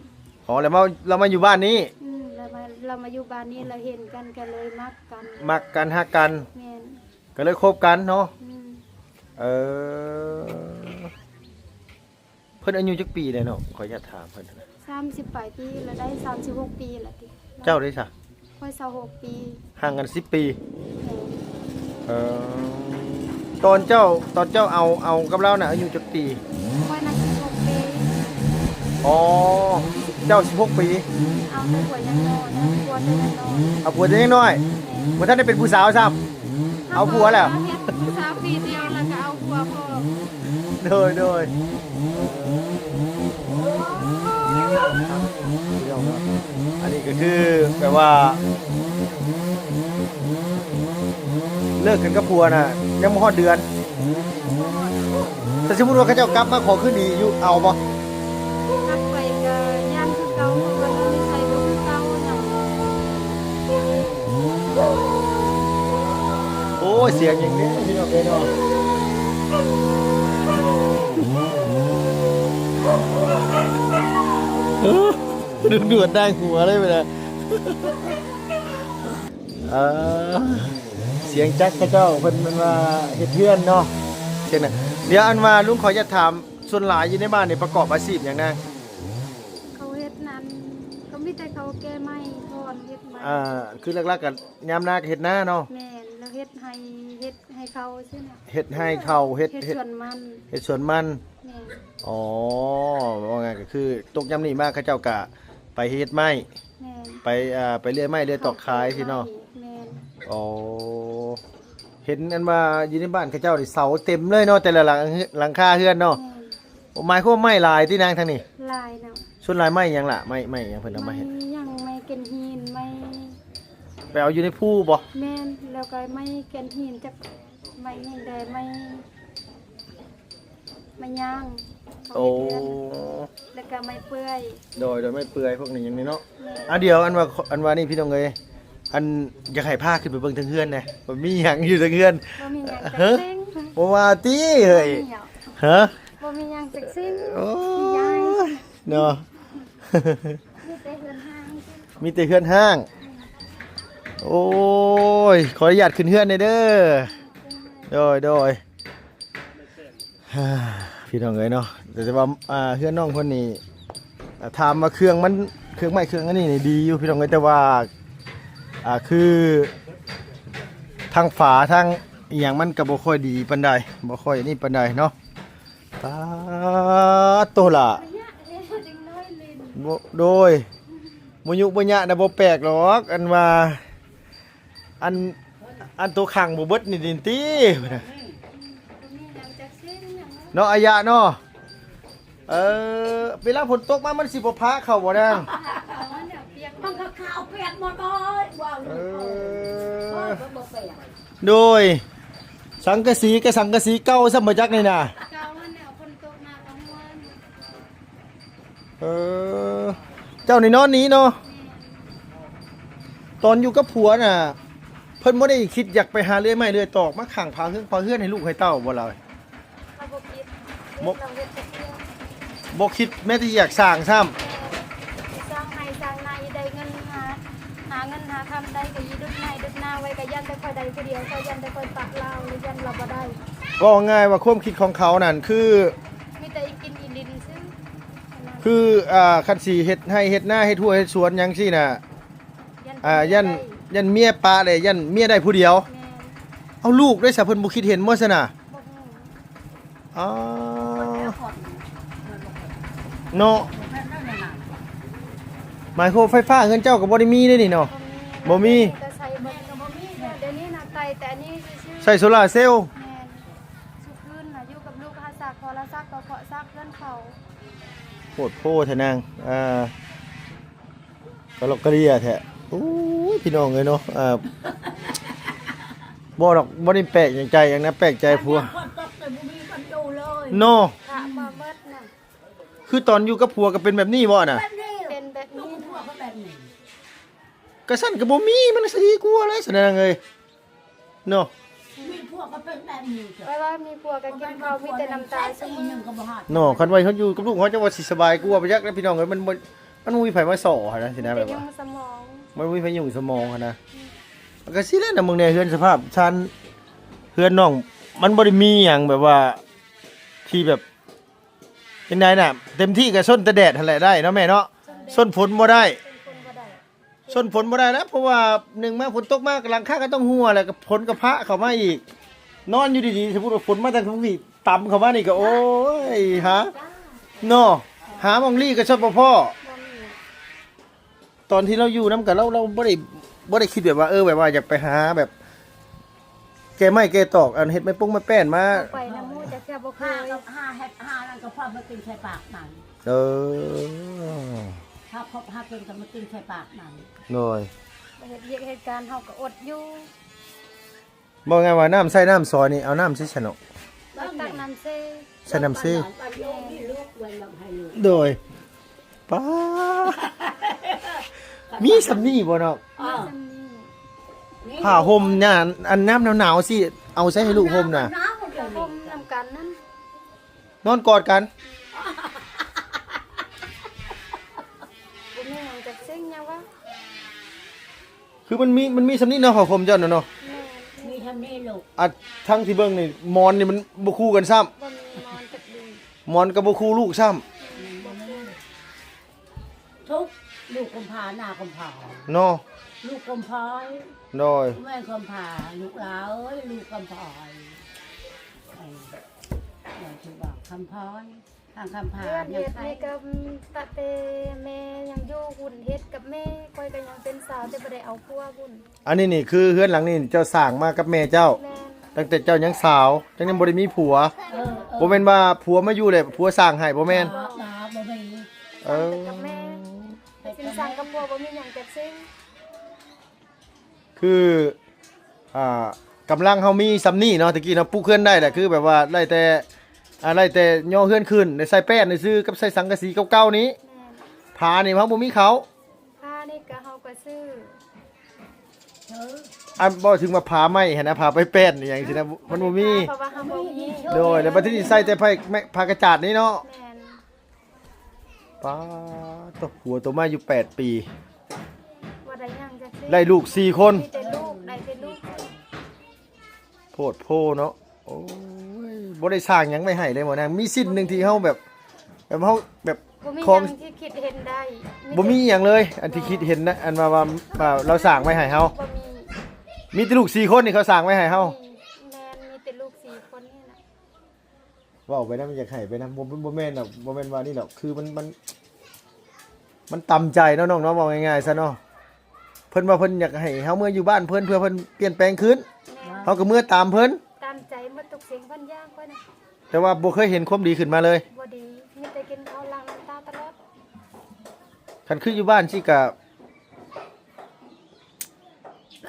ອໍ ແລ້ວມາ ລາວມາຢູ່ບ້ານນີ້ ອືມ ລາວມາ ລາວມາຢູ່ບ້ານນີ້ ລາວເຫັນກັນກໍເລີຍມັກກັນ ມັກກັນຮັກກັນ ແມ່ນ ກໍເລີຍຄົບກັນເນາະ ອືມ ເອີ. ເພິ່ນອາຍຸຈັກປີແລ້ວເນາະ? ຂໍອະນຸຍາດຖາມເພິ່ນນະ. ສາມສິບປາຍປີລະ ໄດ້ສາມສິບຫົກປີລະຕິ. ເຈົ້າເດ້ຊະ? ຂ້ອຍຊາວຫົກປີ. ຫ່າງກັນສິບປີ. ແມ່ນ. ເອີ ຕອນເຈົ້າ ຕອນເຈົ້າເອົາ ເອົາກັບລາວນະ ອາຍຸຈັກປີ? ຂ້ອຍນະສິບຫົກປີ. ອໍ ເຈົ້າສິບຫົກປີ. ເອົາແຕ່ຜົວຍັງນ້ອຍ ເອົາຜົວແຕ່ຍັງນ້ອຍ. ເອົາຜົວແຕ່ຍັງນ້ອຍ. ແມ່ນ. ບໍ່ທັນໄດ້ເປັນຜູ້ສາວຊ້ຳ. ເອົາຜົວແລ້ວ. ເຮົາເຮັດຜູ້ສາວປີດຽວແລ້ວກໍເອົາຜົວພ້ອມ. ໂດຍ ໂດຍ. ພີ່ນ້ອງເນາະ ອັນນີ້ກໍຄືແບບວ່າ ເລີກກັນກັບຜົວນະ ຍັງບໍ່ຮອດເດືອນ. ແຕ່ສົມມຸດວ່າເຂົາເຈົ້າກັບມາຂໍຄືນດີຢູ່ ເອົາບໍ່? ກັບໄປກໍຢ້ານຄືເກົ່າ ເພາະວ່າເຮົານິໄສບໍ່ຄືເກົ່າຫຍັງ. ໂອ້ຍ ສຽງຫຍັງນີ້ພີ່ນ້ອງເອີຍເນາະ. ເອີ ດຸດໆ ນາງຫົວເລີຍເວລາ ເອີ ສຽງຈັກເຂົາເຈົ້າ ເພິ່ນ ເພິ່ນວ່າເຮັດເຮືອນເນາະ ສຽງນະ. ດຽວ ອັນວ່າລຸງຂໍຢາກຖາມ ສ່ວນຫຼາຍຢູ່ໃນບ້ານນີ້ປະກອບອາຊີບຫຍັງນາງ? ເຂົາເຮັດນັ້ນ ກໍມີແຕ່ເຂົາແກ່ໄມ້ ຖອນເຮັດໄມ້. ອ່າ ຄືຫຼັກໆ ກໍຍາມນາກໍເຮັດນາເນາະ. ແມ່ນ ແລ້ວເຮັດໄຮ່ ເຮັດໄຮ່ເຂົ້າຊີ້ນະ. ເຮັດໄຮ່ເຂົ້າ ເຮັດ ເຮັດ ເຮັດສວນມັນ ເຮັດສວນມັນ. ແມ່ນ. ອໍ ເວົ້າງ່າຍກໍຄືຕົກຍາມນີ້ມາ ເຂົາເຈົ້າກະໄປເຮັດໄມ້. ແມ່ນ. ໄປ ອ່າ ໄປເລື່ອຍໄມ້ເລື່ອຍຕອກຂາຍຊີ້ເນາະ. ແມ່ນ. ອໍ ເຫັນອັນວ່າຢູ່ໃນບ້ານເຂົາເຈົ້ານີ້ເສົາເຕັມເລີຍເນາະ ແຕ່ລະຫຼັງ ຫຼັງຄາເຮືອນເນາະ. ແມ່ນ. ໂອ້ ໝາຍຄວາມໄມ້ຫຼາຍຕິນາງທາງນີ້? ຫຼາຍເນາະ. ສ່ວນຫຼາຍໄມ້ຫຍັງລະ? ໄມ້ ໄມ້ຫຍັງເພິ່ນເອົາມາເຮັດ? ໄມ້ຫຍັງ? ໄມ້ແກ່ນຫີນ ໄມ້ ໄປເອົາຢູ່ໃນພູບໍ? ແມ່ນ. ແລ້ວກໍໄມ້ແກ່ນຫີນ ຈັກໄມ້ຫຍັງແດ່ ໄມ້ ໄມ້ຍາງ ເຂົາເຮັດເຮືອນ. ໂອ້ ແລ້ວກໍໄມ້ເປື່ອຍ. ໂດຍ ໂດຍ ໄມ້ເປື່ອຍພວກນີ້ຫຍັງນີ້ເນາະ. ແມ່ນ. ອ່າ ດຽວ ອັນວ່າ ອັນວ່ານີ້ພີ່ນ້ອງເອີຍ ອັນ ຢາກໃຫ້ພາຂຶ້ນໄປເບິ່ງເທິງເຮືອນແດ່ ວ່າມີຫຍັງຢູ່ເທິງເຮືອນ. ບໍ່ມີຫຍັງຈັກສິ່ງ. ບໍ່ວ່າຕິເອີຍ. ບໍ່ມີຫຍັງ. ຮະ? ບໍ່ມີຫຍັງຈັກສິ່ງ. ໂອ້ຍ ເນາະ ມີແຕ່ເຮືອນຮ້າງ ມີແຕ່ເຮືອນຮ້າງ. ໂອ້ຍ ຂໍອະນຸຍາດຂຶ້ນເຮືອນແດ່ເດີ. ໂດຍ ໂດຍ. ພີ່ນ້ອງເອີຍເນາະ ແຕ່ວ່າ ອ່າ ເຮືອນນ້ອງເພິ່ນນີ້ ອ່າ ຖາມວ່າເຄື່ອງມັນ ເຄື່ອງໄມ້ເຄື່ອງອັນນີ້ນີ້ດີຢູ່ພີ່ນ້ອງເອີຍ ແຕ່ວ່າ ອ່າ ຄືທາງຝາທາງອີ່ຫຍັງມັນກໍບໍ່ຄ່ອຍດີປານໃດ ບໍ່ຄ່ອຍນີ້ປານໃດເນາະ. ປາດໂຕລະ. ບໍ່ ໂດຍ ບໍ່ຍຸບໍ່ຍະນະ ບໍ່ແປກດອກ ອັນວ່າ ອັນ ອັນໂຕຂັງບໍ່ເບິດນີ້ດິນຕິ ເນາະ ອາຍະເນາະ. ເອີ ເວລາຝົນຕົກມາມັນຊິບໍ່ພາເຂົ້າບໍ່ນາງ? ມັນກໍຂາວປຽກໝົດເລີຍ ເອີ ໂດຍ ສັງກະສີກໍສັງກະສີເກົ່າຊ້ຳບໍ່ຈັກນີ້ນະ ເກົ່າຫັ້ນແຫຼະ ຝົນຕົກມາກໍມ່ວນ. ເອີ ເຈົ້ານີ້ນອນນີ້ເນາະ ຕອນຢູ່ກັບຜົວນະ ເພິ່ນບໍ່ໄດ້ຄິດຢາກໄປຫາເລື່ອຍໄມ້ເລື່ອຍຕອກມາຂັງຝາເຮືອນຝາເຮືອນໃຫ້ລູກໃຫ້ເຕົ້າບໍ່ລະ? ເຮົາບໍ່ຄິດ ບໍ່ ເຮັດ ເຮົາເຮັດແຕ່ເຮືອນ ບໍ່ຄິດແມ້ແຕ່ຢາກສ້າງຊ້ຳ ແມ່ນ ຊິສ້າງໄຮ່ສ້າງນາ ຊິໄດ້ເງິນຫາ ຫາເງິນຫາຄຳໄດ້ກໍຊິດຸດໄຮ່ດຸດນາໄວ້ ກໍຢ້ານແຕ່ຂ້ອຍໄດ້ຜູ້ດຽວ ຂ້ອຍຢ້ານແຕ່ຂ້ອຍປະລາວ ຢ້ານລາວບໍ່ໄດ້. ເວົ້າງ່າຍວ່າຄວາມຄິດຂອງເຂົານັ້ນຄື ມີແຕ່ອີກິນອີລິນຊື່ ຄື ອ່າ ຄັນຊິເຮັດໄຮ່ເຮັດນາ ເຮັດຮົ້ວເຮັດສວນຫຍັງຊີ້ນະ ຢ້ານ ອ່າ ຢ້ານ ຢ້ານເມຍປະແຫຼະ ຢ້ານເມຍໄດ້ຜູ້ດຽວ. ແມ່ນ ເອົາ ລູກເດ້ຊະ ເພິ່ນບໍ່ຄິດເຫັນບໍ່ຊັ້ນນະ? ບໍ່ຮູ້ ອໍ ເນາະ ໝາຍຄວາມໄຟຟ້າເຮືອນເຈົ້າກໍບໍ່ໄດ້ມີເດ້ນີ້ເນາະ? ບໍ່ມີ ບໍ່ມີ ກໍໃຊ້ບໍ່ມີ ດຽວນີ້ນະ ໃຊ້ແຕ່ອັນນີ້ຊື່ໆ ໃຊ້ໂຊລາເຊວ. ແມ່ນ ຊຸມື້ນນະຢູ່ກັບລູກ ຫາຊັກໂທລະສັບ ກໍເພາະຊັກເຮືອນເຂົາ. ໂພດໂພແທ້ນາງ ເອີ ກະລອກກະເລຍແທ້. ໂອ້ຍ ພີ່ນ້ອງເອີຍເນາະ ເອີ ບໍ່ດອກ ບໍ່ໄດ້ແປກໃຈຫຍັງນະ ແປກໃຈຜົວ ມັນຍັງຄົນຕົກແຕ່ບໍ່ມີຄົນຢູ່ເລີຍ ເນາະ ກະມາເບິດນະ. ຄືຕອນຢູ່ກັບຜົວກໍເປັນແບບນີ້ບໍ່ນະ? ເປັນແບບນີ້ ເປັນແບບນີ້ ຢູ່ກັບຜົວກໍແບບນີ້ ກະຊັ້ນກໍບໍ່ມີ ມັນຊິດີກວ່າແຫຼະຊັ້ນນາງເອີຍ ເນາະ ມີຜົວກໍເປັນແບບນີ້ ແປວ່າມີຜົວກໍກິນເຂົ້າມີແຕ່ນ້ຳຕາ ບໍ່ແມ່ນວ່າຜົວໜຶ່ງສີ່ໜຶ່ງກໍບໍ່ຮອດ ເນາະ. ຄັນວ່າເຮົາຢູ່ກັບລູກເຮົາຈະວ່າຊິສະບາຍກວ່າບໍ່ຈັກເດ້ພີ່ນ້ອງເອີຍ ມັນບໍ່ ມັນບໍ່ມີໃຜມາສໍ້ຫັ້ນນະ ຊິນະ ແບບວ່າ ມີແຕ່ຫຍຸ້ງສະໝອງ ມັນບໍ່ມີໃຜຫຍຸ້ງສະໝອງຫັ້ນນະ. ອືມ ມັນກໍຊິແຫຼະນະ ມຶງແດ່ເຮືອນສະພາບຊານເຮືອນນ້ອງ ມັນບໍ່ໄດ້ມີຫຍັງແບບວ່າ ທີ່ແບບ ຈັ່ງໃດນະ ເຕັມທີ່ກໍຊົນແຕ່ແດດຫັ້ນແຫຼະໄດ້ເນາະແມ່ເນາະ ຊົນແດດ ຊົນຝົນບໍ່ໄດ້ ຊົນຝົນບໍ່ໄດ້ ຊົນຝົນບໍ່ໄດ້ແລ້ວ ເພາະວ່າໜຶ່ງມາຝົນຕົກມາ ຫຼັງຄາກໍຕ້ອງຮົ່ວ ແລ້ວກໍຝົນກໍພະເຂົ້າມາອີກ ນອນຢູ່ດີໆ ສົມມຸດວ່າຝົນມາທາງພຸ້ນນີ້ ຕຳເຂົ້າມານີ້ກໍ ໂອ້ຍ ຫາ ເນາະ ຫາໝ່ອງລີ້ກໍຊົນບໍ່ພໍ້ ບໍ່ມີ. ຕອນທີ່ລາວຢູ່ນຳກັນ ລາວ ລາວບໍ່ໄດ້ ບໍ່ໄດ້ຄິດແບບວ່າ ເອີ ແບບວ່າຢາກໄປຫາແບບ ແກ່ໄມ້ແກ່ຕອກ ອັນເຮັດໄມ້ປົງໄມ້ແປ້ນມາ ເຮົາໄປນຳໝູ່ຈັກເທື່ອບໍ່ເຄີຍ ຫາກັບຫາເຮັດຫານັ້ນກໍພໍມາກິນໃສ່ປາກມັນ ເອີ ຫາພົບຫາກິນກໍມາກິນໃສ່ປາກມັນ ໂດຍ ເຮັດວຽກເຮັດການເຮົາກໍອົດຢູ່. ເວົ້າງ່າຍວ່ານ້ຳໃຊ້ນ້ຳຊອຍນີ້ ເອົານ້ຳໃສຊະເນາະ? ເອົາຕັກນ້ຳເຊ ໃສ່ນ້ຳເຊ ໂດຍ ປ້າ ມີສ່ຳນີ້ບໍ່ເນາະ? ມີສ່ຳນີ້ ຜ້າຫົ່ມນະ ອັນຍາມໜາວໆຊິເອົາໃສ່ໃຫ້ລູກຫົ່ມນະ ຫົ່ມນຳກັນນັ້ນ ນອນກອດກັນ ບໍ່ມີຫຍັງຈັກສິ່ງຫຍັງວະ. ຄືມັນມີ ມັນມີສ່ຳນີ້ເນາະ ຜ້າຫົ່ມເຈົ້ານະເນາະ ແມ່ນ ມີສ່ຳນີ້ລູກ ອ່ະ ທັງທີ່ເບິ່ງນີ້ ໝອນນີ້ມັນບໍ່ຄູ່ກັນຊ້ຳ ບໍ່ມີໝອນຈັກດີ ໝອນກໍບໍ່ຄູ່ລູກຊ້ຳ ບໍ່ມີ ທຸກ ລູກກຳພ້າ ໜ້າກຳພ້າ ເນາະ ລູກກຳພ້າ ໂດຍ ແມ່ນກຳພ້າ ລູກຫຼາເອີຍ ລູກກຳພ້າ ເອີ ແມ່ນຖືວ່າກຳພ້າ ທາງຄຳພາ ເຮືອນເຮັດນີ້ກໍຕັ້ງແຕ່ແມ່ຍັງຢູ່ພຸ້ນ ເຮັດກັບແມ່ ຂ້ອຍກໍຍັງເປັນສາວ ແຕ່ບໍ່ໄດ້ເອົາຜົວພຸ້ນ. ອັນນີ້ນີ້ຄືເຮືອນຫຼັງນີ້ເຈົ້າສ້າງມາກັບແມ່ເຈົ້າ? ແມ່ນ. ຕັ້ງແຕ່ເຈົ້າຍັງສາວ ຍັງ ຍັງບໍ່ໄດ້ມີຜົວ? ເອີ ເອີ ບໍ່ແມ່ນວ່າຜົວມາຢູ່ແລ້ວຜົວສ້າງໃຫ້ ບໍ່ແມ່ນ? ບໍ່ ບໍ່ ບໍ່ມີ. ເອີ ສ້າງແຕ່ກັບແມ່ ເປັນ ຊິມາສ້າງກັບຜົວບໍ່ມີຫຍັງຈັກສິ່ງ. ຄື ອ່າ ກຳລັງເຮົາມີສ່ຳນີ້ເນາະ ແຕ່ກີ້ເນາະ ປຸກເຮືອນໄດ້ແຫຼະ ຄືແບບວ່າໄດ້ແຕ່ ອ່າ ໄດ້ແຕ່ຍໍເຮືອນຂຶ້ນ ໄດ້ໃສ່ແປ້ນຊື່ໆ ກັບໃສ່ສັງກະສີເກົ່າໆນີ້. ແມ່ນ. ຜານີ້ເຮົາບໍ່ມີເຂົ້າ ຜານີ້ກະເຮົາກະຊື້ ອັນເວົ້າເຖິງວ່າຜາໄມ້ຫັ້ນນະ ຜາໄມ້ແປ້ນອີ່ຫຍັງຊີ້ນະ ມັນບໍ່ມີ ເພາະວ່າເຮົາບໍ່ມີ. ໂດຍ ແລ້ວບັດທີນີ້ໃສ່ແຕ່ໄມ້ ໄມ້ ຜ້າກະຈາດນີ້ເນາະ. ແມ່ນ. ປາດໂທ້ ຜົວໂຕມາຢູ່ແປດປີ ບໍ່ໄດ້ຫຍັງຈັກສິ່ງ ໄດ້ລູກສີ່ຄົນ ມີແຕ່ລູກ ໄດ້ແຕ່ລູກ. ໂພດໂພເນາະ ໂອ້ຍ ບໍ່ໄດ້ສ້າງຫຍັງໄວ້ໃຫ້ເລີຍບໍ່ນາງ? ມີສິ່ງໜຶ່ງທີ່ເຮົາແບບ ແບບເຮົາແບບ ບໍ່ມີ ຂອງ ຫຍັງທີ່ຄິດເຫັນໄດ້ ບໍ່ມີຫຍັງເລີຍ ອັນທີ່ຄິດເຫັນນະ ອັນວ່າ ວ່າ ວ່າລາວສ້າງໄວ້ໃຫ້ເຮົາ ບໍ່ມີ. ມີແຕ່ລູກສີ່ຄົນນີ້ເຂົາສ້າງໄວ້ໃຫ້ເຮົາ. ແມ່ນ ມີແຕ່ລູກສີ່ຄົນນີ້ນະ. ເວົ້າໄປນຳ ຢາກໃຫ້ໄປນຳ ບໍ່ ບໍ່ແມ່ນດອກ ບໍ່ແມ່ນວ່ານີ້ດອກ ຄືມັນ ມັນ ມັນຕຳໃຈເນາະນ້ອງເນາະ ເວົ້າງ່າຍໆຊະເນາະ. ເພິ່ນວ່າເພິ່ນຢາກໃຫ້ເຮົາເມືອຢູ່ບ້ານເພິ່ນ ເພື່ອເພິ່ນປ່ຽນແປງຂຶ້ນ ແມ່ນ ເຮົາກໍເມືອຕາມເພິ່ນ ຕາມໃຈໝົດທຸກສິ່ງທຸກຢ່າງຂ້ອຍນະ. ແຕ່ວ່າບໍ່ເຄີຍເຫັນຄວາມດີຂຶ້ນມາເລີຍ. ບໍ່ດີ ມີແຕ່ກິນເຂົ້າລ້າງນ້ຳຕາຕະຫຼອດ. ຄັນຄືຢູ່ບ້ານຊີ້ກະ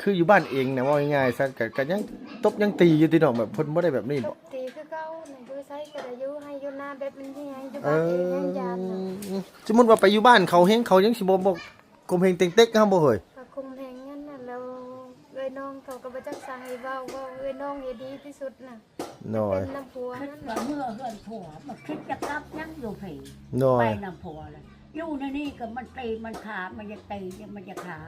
ຄືຢູ່ບ້ານເອງນະ ເວົ້າງ່າຍໆຊະ ກະ ກະຍັງຕົບຍັງຕີຢູ່ຕິນ້ອງ ແບບເພິ່ນບໍ່ໄດ້ແບບນີ້ບໍ? ຕົບຕີຄືເກົ່ານະ ຢູ່ໃສກໍໄດ້ ຢູ່ໄຮ່ຢູ່ນາແບບມັນມີຫຍັງ ຢູ່ບ້ານເອງຍັງຢ້ານນະ. ເອີ ສົມມຸດວ່າໄປຢູ່ບ້ານເຂົາແຮງ ເຂົາຍັງຊິບໍ່ ບໍ່ຂົ່ມເຫງເຕັງເຕັກເຮົາບໍ່ເຮີ້ຍ? ກໍຂົ່ມເຫງນັ້ນນະ ແລ້ວເອື້ອຍນ້ອງເຂົາກໍບໍ່ຈັກສັງໃຫ້ເວົ້າ ເວົ້າເອື້ອຍນ້ອງໃຫ້ດີທີ່ສຸດນະ. ໂດຍ ເປັນນຳຜົວ ຄິດວ່າເມືອເຮືອນຜົວ ມັນຄິດຈະກັບຍັງຢູ່ພີ້. ໂດຍ ໄປນຳຜົວລະ ຢູ່ໃນນີ້ກໍມັນຕີມັນຂ້າ ມັນຢາກຕີມັນຢາກຂ້າ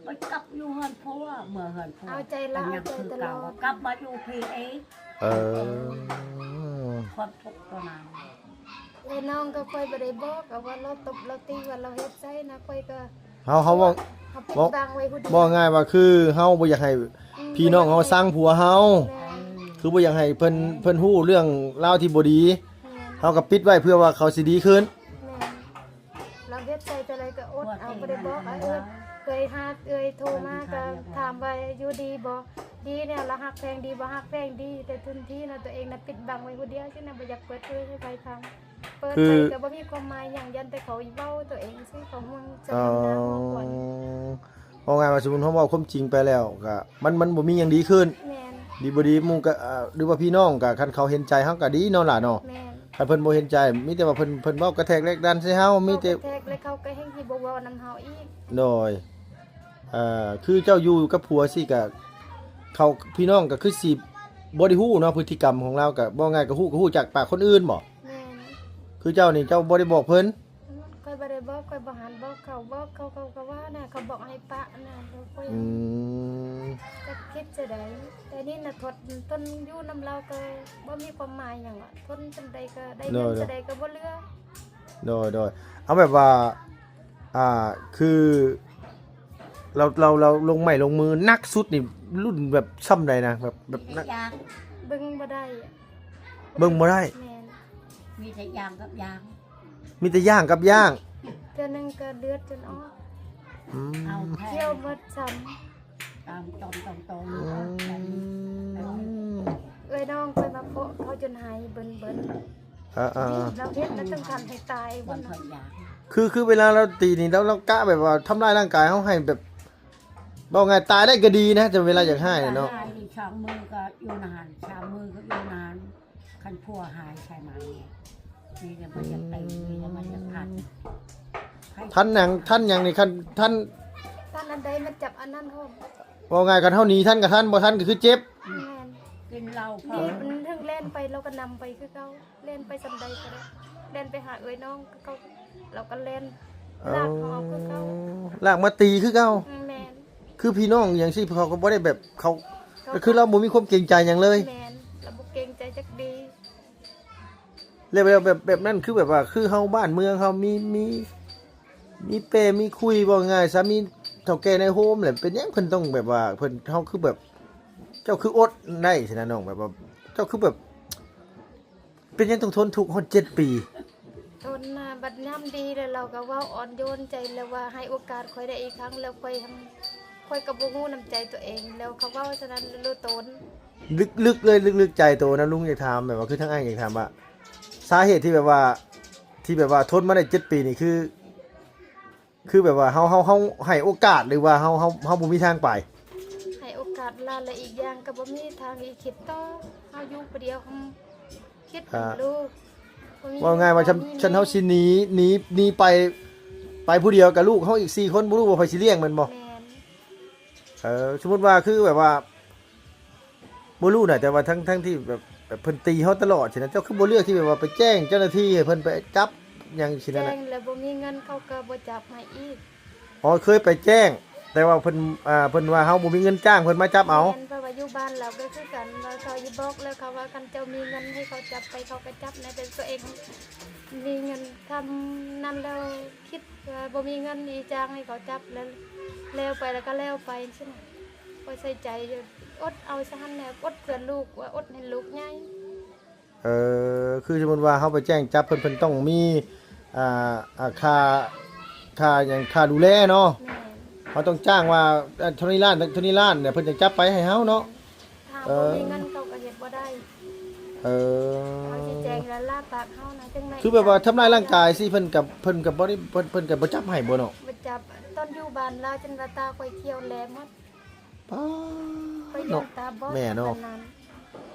ໄປກັບຢູ່ເຮືອນຜົວ ເມືອເຮືອນຜົວ ເອົາໃຈລາວ ເອົາໃຈຕະຫຼອດ ກັບມາຢູ່ພີ້ເອງ. ເອີ ຄວາມທຸກຕົວນັ້ນ ເອື້ອຍນ້ອງກໍຂ້ອຍບໍ່ໄດ້ບອກ ກໍວ່າລາວຕົບລາວຕີວ່າລາວເຮັດໃສ່ນະ ຂ້ອຍກໍ ເຮົາ ເຮົາເວົ້າ ເຮົາປິດບັງໄວ້ຜູ້ດຽວ ເວົ້າງ່າຍວ່າຄືເຮົາບໍ່ຢາກໃຫ້ ອືມ ພີ່ນ້ອງເຮົາຊັງຜົວເຮົາ ແມ່ນ ຄືບໍ່ຢາກໃຫ້ເພິ່ນ ເພິ່ນຮູ້ເລື່ອງລາວທີ່ບໍ່ດີ ແມ່ນ ເຮົາກໍປິດໄວ້ເພື່ອວ່າເຂົາຊິດີຂຶ້ນ. ແມ່ນ ລາວເຮັດໃສ່ຈັ່ງໃດກໍອົດເອົາ ບໍ່ໄດ້ບອກວ່າ ເອີ ເອື້ອຍຫາ ເອື້ອຍໂທມາກໍຖາມວ່າຢູ່ດີບໍ່ ດີແນວລາວຮັກແພງດີບໍ່ ຮັກແພງດີ ແຕ່ທຸນທີນະ ຕົວເອງນະປິດບັງໄວ້ຜູ້ດຽວຊີ້ນະ ບໍ່ຢາກເປີດເຜີຍໃຫ້ໃຜຟັງ. ເປີດ ຄື ໄປກໍບໍ່ມີຄວາມໝາຍຫຍັງ ຢ້ານແຕ່ເຂົາເວົ້າຕົວເອງຊື່ ເຂົາຫ່ວງສະໜອງໜ້າຫົວຂວັນ. ເວົ້າງ່າຍວ່າ ສົມມຸດເຮົາເວົ້າຄວາມຈິງໄປແລ້ວກະ ມັນ ມັນບໍ່ມີຫຍັງດີຂຶ້ນ. ແມ່ນ ດີບໍ່ດີ ໝູ່ກະ ເອີ ຫຼືວ່າພີ່ນ້ອງກະ ຄັນເຂົາເຫັນໃຈເຮົາກະດີເນາະຫຼ້າເນາະ. ແມ່ນ ຄັນເພິ່ນບໍ່ເຫັນໃຈ ມີແຕ່ວ່າເພິ່ນ ເພິ່ນເວົ້າກະແທກແລກດັນໃສ່ເຮົາ ມີແຕ່ ເວົ້າກະແທກ ແລະເຂົາກະແຮ່ງຊິບໍ່ເວົ້ານຳເຮົາອີກ. ໂດຍ ເອີ ຄືເຈົ້າຢູ່ກັບຜົວຊີ້ກະ ເຂົາ ພີ່ນ້ອງກໍຄືຊິບໍ່ໄດ້ຮູ້ເນາະ ພຶດຕິກຳຂອງລາວ ກໍເວົ້າງ່າຍກໍຮູ້ ກໍຮູ້ຈາກປາກຄົນອື່ນບໍ? ແມ່ນ ຄືເຈົ້ານີ້ເຈົ້າບໍ່ໄດ້ບອກເພິ່ນ? ຂ້ອຍບໍ່ໄດ້ບອກ ຂ້ອຍບໍ່ຫັນບອກເຂົາ ບອກເຂົາ ເຂົາກໍວ່ານະ ເຂົາບອກໃຫ້ປະນະ ແລ້ວຂ້ອຍ ອືມ ຈັກຄິດຈັ່ງໃດ. ແຕ່ນີ້ນະ ທົນ ທົນຢູ່ນຳລາວກໍບໍ່ມີຄວາມໝາຍຫຍັງຫວາ ທົນສ່ຳໃດກໍໄດ້ ເງິນສ່ຳໃດກໍບໍ່ເຫຼືອ. ໂດຍ ໂດຍ ເອົາແບບວ່າ ອ່າ ຄື ລາວ ລາວ ລາວລົງໄມ້ລົງມືໜັກສຸດນີ້ລຸ້ນແບບຊ່ຳໃດນະ? ແບບ ແບບໜັກ ເບິ່ງບໍ່ໄດ້ ເບິ່ງບໍ່ໄດ້. ແມ່ນ ມີແຕ່ຍ່າງກັບຍ່າງ ມີແຕ່ຍ່າງກັບຍ່າງ ເທື່ອໜຶ່ງກໍເລືອດຈົນອອກ. ອືມ ເອົາແທ້ ຂ້ຽວໝົດຊ້ຳ ຕາມຕອນຕອນຕອນ ອືມ ເອື້ອຍນ້ອງຂ້ອຍມາເພາະເຂົາຈົນໄຫ້ເບິ່ນໆ. ອ່າໆ ລາວເຮັດແລ້ວເຖິງຂັ້ນໃຫ້ຕາຍພຸ້ນນະ. ຄື ຄືເວລາລາວຕີນີ້ ລາວ ລາວກະແບບວ່າທຳລາຍຮ່າງກາຍເຮົາໃຫ້ແບບ ເວົ້າງ່າຍຕາຍໄດ້ກໍດີນະ ແຕ່ເວລາຢາກຮ້າຍນະເນາະ. ຕາຍນີ້ສອງມື້ກໍຢູ່ນານ ສາມມື້ກໍຢູ່ນານ ຄັນຜົວຫາຍໃສ່ມານີ້ ມີແຕ່ມັນຢາກຕີ ມີແຕ່ມັນຢາກພັນ ທັນຫຍັງ ທັນຫຍັງນີ້ ຄັນທັນ ທັນອັນໃດມັນຈັບອັນນັ້ນໂລດ. ເວົ້າງ່າຍ ຄັນເຮົາໜີທັນກໍທັນ ບໍ່ທັນກໍຄືເຈັບ. ແມ່ນ ກິນເຫຼົ້າ ນີ້ມັນເຖິງແລ່ນໄປ ລາວກໍນຳໄປຄືເກົ່າ. ແລ່ນໄປສ່ຳໃດກໍໄດ້ ແລ່ນໄປຫາເອື້ອຍນ້ອງຄືເກົ່າ ລາວກໍແລ່ນ ເອົາ ລາກເຮົາເອົາຄືເກົ່າ ລາກມາຕີຄືເກົ່າ. ອືມ ແມ່ນ ຄືພີ່ນ້ອງຫຍັງຊີ້ ເຂົາກໍບໍ່ໄດ້ແບບ ເຂົາ ເຂົາ ກໍຄືລາວບໍ່ມີຄວາມເກງໃຈຫຍັງເລີຍ. ແມ່ນ ລາວບໍ່ເກງໃຈຈັກດີ້. ແລ້ວ ແລ້ວແບບ ແບບນັ້ນ ຄືແບບວ່າ ຄືເຮົາ ບ້ານເມືອງເຮົາມີ ມີ ມີແປ້ມີຄຸຍ ເວົ້າງ່າຍຊະ ມີເຖົ້າແກ່ນາຍໂຮມແຫຼະ ເປັນຫຍັງເພິ່ນຕ້ອງແບບວ່າ ເພິ່ນ ເຮົາຄືແບບ ເຈົ້າຄືອົດໄດ້ຊີ້ນະນ້ອງ ແບບວ່າ ເຈົ້າຄືແບບ ເປັນຫຍັງຕ້ອງທົນທຸກຮອດເຈັດປີ? ທົນນະ ບັດຍາມດີແລ້ວ ລາວກໍເວົ້າອ່ອນໂຍນໃຈ ແລ້ວວ່າໃຫ້ໂອກາດຂ້ອຍໄດ້ອີກຄັ້ງ ແລ້ວຂ້ອຍ ຂ້ອຍກໍບໍ່ຮູ້ນ້ຳໃຈຕົວເອງ ແລ້ວເຂົາເວົ້າສະນັ້ນ ລະໂຕນ ລຶກໆເລີຍ ລຶກໆໃຈໂຕນະ ລຸງຢາກຖາມ ແບບວ່າ ຄືທາງອ້າຍຢາກຖາມວ່າ ສາເຫດທີ່ແບບວ່າ ທີ່ແບບວ່າທົນມາໄດ້ເຈັດປີນີ້ ຄື ຄືແບບວ່າເຮົາ ເຮົາ ເຮົາໃຫ້ໂອກາດ ຫຼືວ່າເຮົາ ເຮົາ ເຮົາບໍ່ມີທາງໄປ? ໃຫ້ໂອກາດລາວ ແລະ ອີກຢ່າງກໍບໍ່ມີທາງທີ່ຄິດຕໍ່ ເຮົາຢູ່ຜູ້ດຽວ ເຮົາຄິດເຖິງລູກ ບໍ່ມີ ເວົ້າງ່າຍວ່າ ຄັນ ພໍ່ມີ ຄັນເຮົາຊິໜີ ໜີ ໜີໄປ ໄປຜູ້ດຽວກັບລູກເຮົາອີກສີ່ຄົນ ບໍ່ຮູ້ວ່າໃຜຊິລ້ຽງແມ່ນບໍ່? ແມ່ນ ເອີ ສົມມຸດວ່າຄືແບບວ່າ ບໍ່ຮູ້ນະ ແຕ່ວ່າທັງ ທັງທີ່ແບບ ແບບເພິ່ນຕີເຮົາຕະຫຼອດຊີ້ນະ ເຈົ້າຄືບໍ່ເລືອກທີ່ແບບວ່າໄປແຈ້ງເຈົ້າໜ້າທີ່ໃຫ້ເພິ່ນໄປຈັບຫຍັງຊີ້ນະ? ແຈ້ງແລ້ວບໍ່ມີເງິນ ເຂົາກໍບໍ່ຈັບໃຫ້ອີກ. ອໍ ເຄີຍໄປແຈ້ງ ແຕ່ວ່າເພິ່ນ ອ່າ ເພິ່ນວ່າເຮົາບໍ່ມີເງິນຈ້າງເພິ່ນມາຈັບເອົາ. ແມ່ນ ເພາະວ່າຢູ່ບ້ານລາວກໍຄືກັນ ວ່າເຂົາຢູ່ ບອກແລ້ວ ເຂົາວ່າຄັນເຈົ້າມີເງິນໃຫ້ເຂົາຈັບໄປ ເຂົາກໍຈັບແດ່ ແຕ່ຕົວເອງມີເງິນສ່ຳນັ້ນແລ້ວ ຄິດວ່າບໍ່ມີເງິນອີ່ຈ້າງໃຫ້ເຂົາຈັບ ແລ້ວ ແລ້ວໄປ ແລ້ວກໍແລ້ວໄປຊີ້ນະ. ຂ້ອຍໃສ່ໃຈຢູ່ ອົດເອົາຊະຫັ້ນແຫຼະ ອົດເພື່ອລູກ ວ່າອົດໃຫ້ລູກໃຫຍ່. ເອີ ຄືສົມມຸດວ່າເຮົາໄປແຈ້ງຈັບເພິ່ນ ເພິ່ນຕ້ອງມີ ອ່າ ອ່າ ຄ່າ ຄ່າຫຍັງ ຄ່າດູແລເນາະ. ແມ່ນ. ເຮົາຕ້ອງຈ້າງວ່າ ເອີ ເທົ່ານີ້ລ້ານ ເທົ່ານີ້ລ້ານ ແລ້ວເພິ່ນຈັ່ງຈັບໄປໃຫ້ເຮົາເນາະ. ຖ້າ ເອີ ບໍ່ມີເງິນເຂົາກໍເຮັດບໍ່ໄດ້. ເອີ ເຮົາຊິແຈ້ງລະລາບປາກເຮົານະ ຈັ່ງໃດ ຄືແບບວ່າທຳຮ້າຍຮ່າງກາຍຊີ້ ເພິ່ນກໍ ເພິ່ນກໍບໍ່ໄດ້ ເພິ່ນ ເພິ່ນກໍບໍ່ຈັບໃຫ້ບໍ່ເນາະ? ບໍ່ຈັບ. ຕອນຢູ່ບ້ານລາວຈົນວ່າຕາຂ້ອຍຂຽວແຫຼມໝົດ. ປ້າ ຂ້ອຍຢ້ານຕາບອດ. ເນາະ ແມ່ເນາະ. ປານນັ້ນ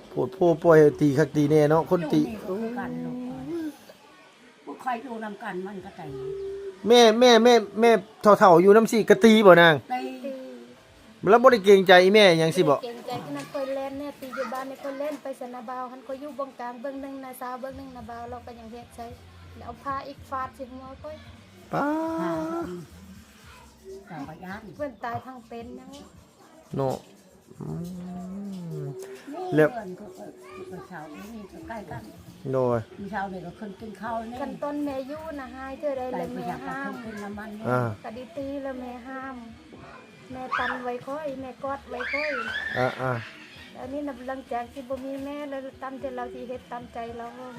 ໂພດໂພ ປ່ອຍໃຫ້ຕີຄັກຕີແນ່ເນາະ ຄົນຕິ. ຢູ່ນີ້ກໍຄືກັນລູກເອີຍ ບໍ່ຄ່ອຍຢູ່ນຳກັນມັນກໍຕີ. ແມ່ ແມ່ ແມ່ ແມ່ເຖົ້າໆຢູ່ນຳຊີ້ກໍຕີບໍ່ນາງ? ຕີ ແລ້ວບໍ່ໄດ້ເກງໃຈອີ່ແມ່ຫຍັງຊີ້ບໍ່? ບໍ່ໄດ້ເກງໃຈ. ຂະໜາດຂ້ອຍແລ່ນແນ່ ຕີຢູ່ບ້ານນີ້ ຂ້ອຍແລ່ນໄປໃສ່ນາບ່າວຫັ້ນ ຂ້ອຍຢູ່ບ່ອນກາງເບື້ອງໜຶ່ງນາສາວ ເບື້ອງໜຶ່ງນາບ່າວ ລາວກໍຍັງເຮັດໃສ່ ແລ້ວເອົາຜ້າອີກຟາດໃສ່ຫົວຂ້ອຍ. ປ້າ ເຈົ້າກໍຢ້ານ ເພິ່ນຕາຍທັງເປັນຫຍັງ ເນາະ. ອືມ ແລ້ວ ເຮືອນກໍ ກໍ ກໍເຊົ່າຢູ່ນີ້ກໍໃກ້ກັນ. ໂດຍ. ມື້ເຊົ້ານີ້ກໍຂຶ້ນກິນເຂົ້ານີ້ ຄັນຕອນແມ່ຢູ່ນະ ຫາຍເທື່ອໃດແລ້ວແມ່ຫ້າມ. ອ່າ ກະໄດ້ຕີແລ້ວແມ່ຫ້າມ ແມ່ຕັນໄວ້ຂ້ອຍ ແມ່ກອດໄວ້ຂ້ອຍ. ອ່າໆ ອັນນີ້ນະ ຫຼັງຈາກທີ່ບໍ່ມີແມ່ແລ້ວ ຕາມແຕ່ລາວຊິເຮັດຕາມໃຈລາວ. ອືມ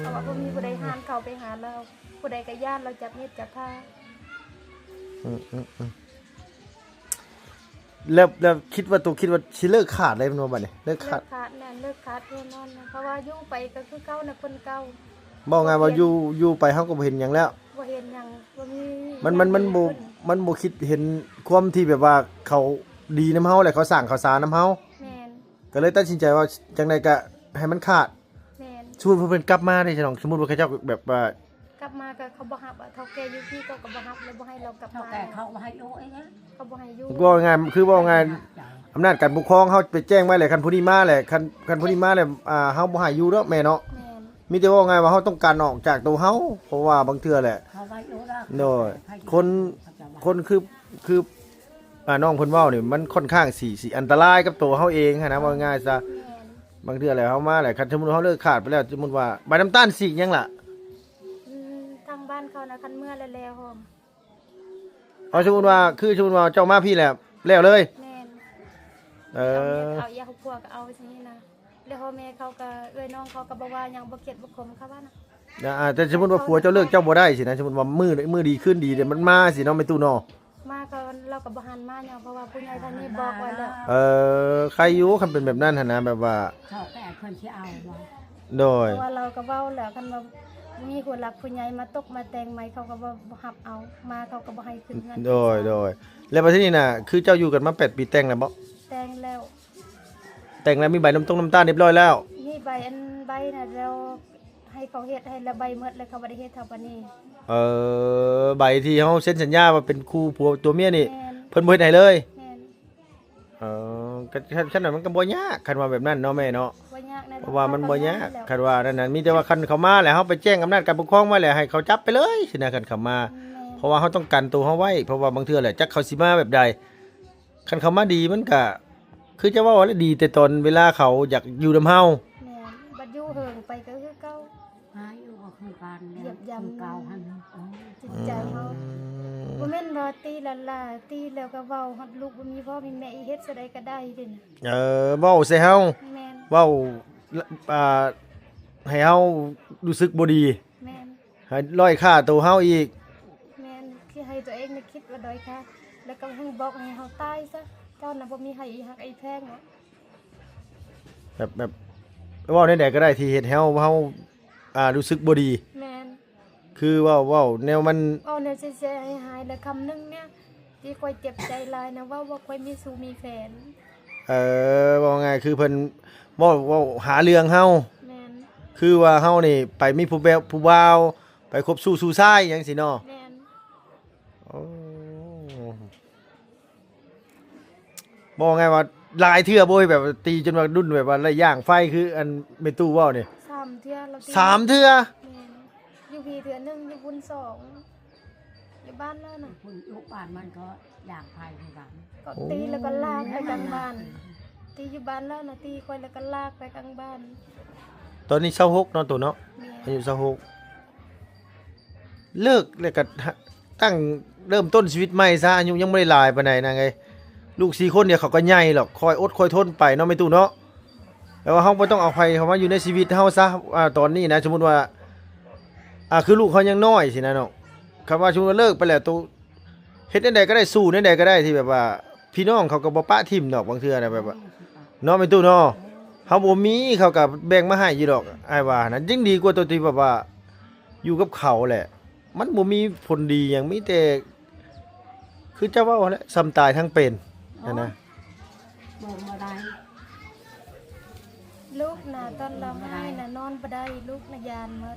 ເພາະວ່າບໍ່ມີຜູ້ໃດຫານເຂົ້າໄປຫາລາວ ຜູ້ໃດກໍຢ້ານລາວຈັບມີດຈັບພ້າ. ອືມໆໆ ແລ້ວ ແລ້ວຄິດວ່າ ໂຕຄິດວ່າຊິເລີກຂາດເລີຍແມ່ນບໍ່ບັດນີ້? ເລີກຂາດ. ເລີກຂາດແນ່ນອນ ເລີກຂາດແນ່ນອນນະ ເພາະວ່າຢູ່ໄປກໍຄືເກົ່ານະ ຄົນເກົ່າ. ເວົ້າງ່າຍວ່າ ບໍ່ປ່ຽນ ຢູ່ ຢູ່ໄປເຮົາກໍບໍ່ເຫັນຫຍັງແລ້ວ. ບໍ່ເຫັນຫຍັງ ບໍ່ມີ ມັນ ມັນ ມັນບໍ່ ມັນບໍ່ຄິດເຫັນຄວາມທີ່ແບບວ່າເຂົາດີນຳເຮົາ ແລະ ເຂົາສ້າງເຂົາສານຳເຮົາ. ແມ່ນ. ກໍເລີຍຕັດສິນໃຈວ່າ ຈັ່ງໃດກໍໃຫ້ມັນຂາດ. ແມ່ນ. ສົມມຸດວ່າເພິ່ນກັບມາເດ້ ສະໜອງ ສົມມຸດວ່າເຂົາເຈົ້າແບບວ່າ ກັບມາກໍເຂົາບໍ່ຮັບ ເຖົ້າແກ່ຢູ່ພີ້ກໍ ກໍບໍ່ຮັບ ແລ້ວບໍ່ໃຫ້ລາວກັບມາ. ເຖົ້າແກ່ເຂົາບໍ່ໃຫ້ຢູ່ເອງ. ເຂົາບໍ່ໃຫ້ຢູ່. ເວົ້າງ່າຍ ຄືເວົ້າງ່າຍ ອຳນາດການປົກຄອງເຮົາໄປແຈ້ງໄວ້ແຫຼະ ຄັນຜູ້ນີ້ມາແຫຼະ ຄັນ ຄັນຜູ້ນີ້ມາແລ້ວ ອ່າ ເຮົາບໍ່ໃຫ້ຢູ່ດອກ ແມ່ເນາະ. ແມ່ນ. ມີແຕ່ເວົ້າງ່າຍວ່າເຮົາຕ້ອງການອອກຈາກໂຕເຮົາ ເພາະວ່າບາງເທື່ອແຫຼະ ເຂົາວ່າຢູ່ດອກ. ໂດຍ. ຄົນ ຄົນຄື ຄື ອ່າ ນ້ອງເພິ່ນເວົ້ານີ້ ມັນຂ້ອນຂ້າງຊິ ຊິອັນຕະລາຍກັບໂຕເຮົາເອງຫັ້ນນະ ເວົ້າງ່າຍຊະ. ແມ່ນ. ບາງເທື່ອແຫຼະ ເຮົາມາແຫຼະ ຄັນສົມມຸດເຮົາເລີກຂາດໄປແລ້ວ ສົມມຸດວ່າໃບນ້ຳຕານສີກຫຍັງລະ? ອືມ ທາງບ້ານເຂົານະ ຄັນເມືອແລ້ວໆ ຫອມ. ເອົາ ສົມມຸດວ່າ ຄືສົມມຸດວ່າເຈົ້າມາພີ້ແລ້ວ ແລ້ວເລີຍ. ແມ່ນ. ເອີ ເອົາເມຍເອົາຢາກເອົາຜົວກໍເອົາ ຈັ່ງຊີ້ນະ ແລ້ວພໍ່ແມ່ເຂົາກໍ ເອື້ອຍນ້ອງເຂົາກໍບໍ່ວ່າຫຍັງ ບໍ່ເຄັດບໍ່ຂົມ ເຂົາວ່ານະ. ອ່າ ແຕ່ສົມມຸດວ່າຜົວເຈົ້າເລີກເຈົ້າບໍ່ໄດ້ຊີ້ນະ ສົມມຸດວ່າມື້ ມື້ດີຄືນດີເດ ມັນມາຊີ້ເນາະ ແມ່ຕູ້ເນາະ. ມາກໍ ລາວກໍບໍ່ຫັນມາຫຍັງ ເພາະວ່າຜູ້ໃຫຍ່ທາງນີ້ບອກໄວ້ແລ້ວ. ເອີ ໄຄຢູ່ ຄັນເປັນແບບນັ້ນຫັ້ນນະ ແບບວ່າ ເຖົ້າແກ່ເພິ່ນຊິເອົາບໍ່? ໂດຍ. ເພາະວ່າລາວກໍເວົ້າແລ້ວ ຄັນວ່າມີຜູ້ຫຼັກຜູ້ໃຫຍ່ມາຕົກມາແຕ່ງໃໝ່ ເຂົາກໍບໍ່ ບໍ່ຮັບເອົາ ມາເຂົາກໍບໍ່ໃຫ້ຂຶ້ນເຮືອນ. ໂດຍ ໂດຍ. ແລ້ວບັດທີນີ້ນະ ຄືເຈົ້າຢູ່ກັນມາແປດປີ ແຕ່ງແລ້ວບໍ່? ແຕ່ງແລ້ວ. ແຕ່ງແລ້ວ ມີໃບນ້ຳຕົງນ້ຳຕານຮຽບຮ້ອຍແລ້ວ? ມີໃບ ອັນໃບນະ ແລ້ວ ໃຫ້ເຂົາເຮັດໃຫ້ລະໃບໝົດ ແລ້ວເຂົາບໍ່ໄດ້ເຮັດເທົ່າປານນີ້. ເອີ ໃບທີ່ເຮົາເຊັນສັນຍາວ່າເປັນຄູ່ຜົວຕົວເມຍນີ້. ແມ່ນ. ເພິ່ນບໍ່ເຮັດໃຫ້ເລີຍ? ແມ່ນ. ເອີ ກໍ ຄັນ ຄັນນັ້ນມັນກໍບໍ່ຍາກ ຄັນວ່າແບບນັ້ນເນາະແມ່ເນາະ. ບໍ່ຍາກແນ່ນອນ. ເພາະວ່າມັນບໍ່ຍາກ ເຂົາກໍຍ້າຍແລ້ວ ຄັນວ່ານັ້ນນະ ມີແຕ່ວ່າຄັນເຂົາມາແລ້ວ ເຮົາໄປແຈ້ງອຳນາດການປົກຄອງໄວ້ແລ້ວ ໃຫ້ເຂົາຈັບໄປເລີຍຊີ້ນະ ຄັນເຂົາມາ. ແມ່ນ. ເພາະວ່າເຮົາຕ້ອງກັນໂຕເຮົາໄວ້ ເພາະວ່າບາງເທື່ອແຫຼະ ຈັກເຂົາຊິມາແບບໃດ. ຄັນເຂົາມາດີມັນກະຄືຈະເວົ້າແຫຼະ ດີແຕ່ຕອນເວລາເຂົາຢາກຢູ່ນຳເຮົາ. ແມ່ນ. ບັດຢູ່ເຫິງໄປກໍຄືເກົ່າ. ມາຢູ່ກໍຄືກັນ ຢຽບຢຳ ຄືເກົ່າຫັ້ນ. ໂອ້ ຈິດໃຈເຮົາ. ອືມ. ບໍ່ແມ່ນວ່າຕີລ້າໆ ຕີແລ້ວກໍເວົ້າຮອດລູກ ບໍ່ມີພໍ່ມີແມ່ ອີເຮັດຈັ່ງໃດກໍໄດ້ເດ້. ເອີ ເວົ້າໃສ່ເຮົາ. ແມ່ນ. ເວົ້າ ອ່າ ໃຫ້ເຮົາຮູ້ສຶກບໍ່ດີ. ແມ່ນ. ໃຫ້ດ້ອຍຄ່າໂຕເຮົາອີກ. ແມ່ນ. ທີ່ໃຫ້ຕົວເອງໄດ້ຄິດວ່າດ້ອຍຄ່າ ແລ້ວກໍຍັງບອກໃຫ້ເຮົາຕາຍຊະ ເຈົ້ານະບໍ່ມີໃຜອີຮັກອີແພງເນາະ. ແບບ ແບບ ເວົ້າແນວໃດກໍໄດ້ທີ່ເຮັດໃຫ້ເຮົາ ເຮົາ ອ່າ ຮູ້ສຶກບໍ່ດີ. ແມ່ນ. ຄືເວົ້າ ເວົ້າແນວມັນ ເວົ້າແນວແຊະໆ ຮ້າຍໆ ແລ້ວຄຳໜຶ່ງເນຍ ທີ່ຂ້ອຍເຈັບໃຈຫຼາຍນະ ເວົ້າວ່າຂ້ອຍມີຊູ້ມີແຟນ. ເອີ ເວົ້າງ່າຍຄືເພິ່ນເວົ້າ ເວົ້າຫາເລື່ອງເຮົາ. ແມ່ນ. ຄືວ່າເຮົານີ້ໄປມີຜູ້ແບບ ຜູ້ບ່າວ ໄປຄົບຊູ້ຊູຊາຍຫຍັງຊີ້ເນາະ. ແມ່ນ. ໂອ້ ເວົ້າງ່າຍວ່າຫຼາຍເທື່ອບໍ່ ແບບວ່າຕີຈົນວ່າດຸນ ແບບວ່າໄດ້ຢ່າງໄຟ ຄືອັນແມ່ຕູ້ເວົ້ານີ້? ສາມເທື່ອລະຕິ. ສາມເທື່ອ? ແມ່ນ. ຢູ່ພີ້ເທື່ອໜຶ່ງ ຢູ່ພຸ້ນສອງ ຢູ່ບ້ານລາວນະ. ພຸ້ນຢູ່ບ້ານມັນກໍຢ່າງໄຟຄືກັນ. ກໍ ໂອ້ ຕີແລ້ວກໍລາກໄປກາງບ້ານ. ຕີຢູ່ບ້ານລາວນະ ຕີຂ້ອຍແລ້ວກໍລາກໄປກາງບ້ານ. ຕອນນີ້ຊາວຫົກເນາະ ໂຕເນາະ. ແມ່ນ. ອາຍຸຊາວຫົກ ເລີກແລ້ວກໍ ຕັ້ງ ເລີ່ມຕົ້ນຊີວິດໃໝ່ຊະ ອາຍຸຍັງບໍ່ໄດ້ຫຼາຍປານໃດນາງເອີຍ. ລູກສີ່ຄົນດຽວເຂົາກໍໃຫຍ່ດອກ ຄ່ອຍອົດຄ່ອຍທົນໄປເນາະແມ່ຕູ້ເນາະ. ແຕ່ວ່າເຮົາບໍ່ຕ້ອງເອົາໃຜເຂົ້າມາຢູ່ໃນຊີວິດເຮົາຊະ ອ່າ ຕອນນີ້ນະ ສົມມຸດວ່າ ອ່າ ຄືລູກເຮົາຍັງນ້ອຍຊີ້ນະເນາະ. ຄັນວ່າສົມມຸດວ່າເລີກໄປແລ້ວ ໂຕເຮັດແນວໃດກໍໄດ້ ສູ້ແນວໃດກໍໄດ້ ທີ່ແບບວ່າພີ່ນ້ອງເຂົາກໍບໍ່ປະຖິ້ມດອກ ບາງເທື່ອນະ ແບບວ່າ ເນາະ ແມ່ຕູ້ເນາະ ເຮົາບໍ່ມີ ເຂົາກໍແບ່ງມາໃຫ້ຢູ່ດອກ ອ້າຍວ່ານະ ຍິ່ງດີກວ່າໂຕທີ່ແບບວ່າຢູ່ກັບເຂົາແຫຼະ ມັນບໍ່ມີຜົນດີຫຍັງ ມີແຕ່ ຄືເຈົ້າເວົ້າຫັ້ນແຫຼະ ສ່ຳຕາຍທັງເປັນຫັ້ນນະ. ເບິ່ງບໍ່ໄດ້ ລູກນະ ຕອນຮ້ອງໄຫ້ນະ ນອນບໍ່ໄດ້ ລູກນະຢ້ານໝົດ.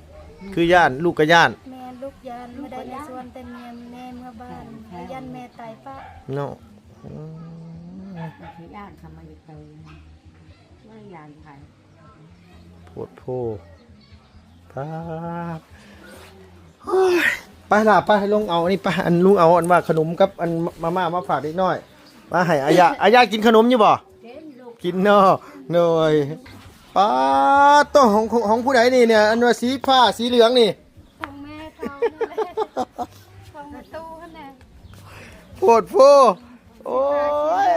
ຄືຢ້ານ ລູກກໍຢ້ານ. ແມ່ນ ລູກຢ້ານ ບໍ່ໄດ້ໃນສວນ ແຕ່ແມ່ ແມ່ເມືອບ້ານ ຢ້ານແມ່ຕາຍປະເນາະ. ອືມ ຢ້ານເຂົາມາຢູ່ໄກ ບໍ່ໄດ້ຢ້ານໃຜ. ໂພດໂພ ປາດ ໂອ້ຍ ໄປລະ ໄປ ລົງເອົາອັນນີ້ໄປ ອັນລຸງເອົາອັນວ່າຂະໜົມກັບອັນມາມ່າມາຝາກເດັກນ້ອຍ ມາໃຫ້ອາຍາ ອາຍາກິນຂະໜົມຢູ່ບໍ່? ກິນເນາະ ໂດຍ ປາດໂຕ ຂອງ ຂອງຜູ້ໃດນີ້ເນຍ ອັນວ່າສີຟ້າສີເຫຼືອງນີ້? ຂອງແມ່ເຂົານັ້ນແຫຼະ ຂອງແມ່ຕູ້ຫັ້ນແຫຼະ. ໂພດໂພ ໂອ້ຍ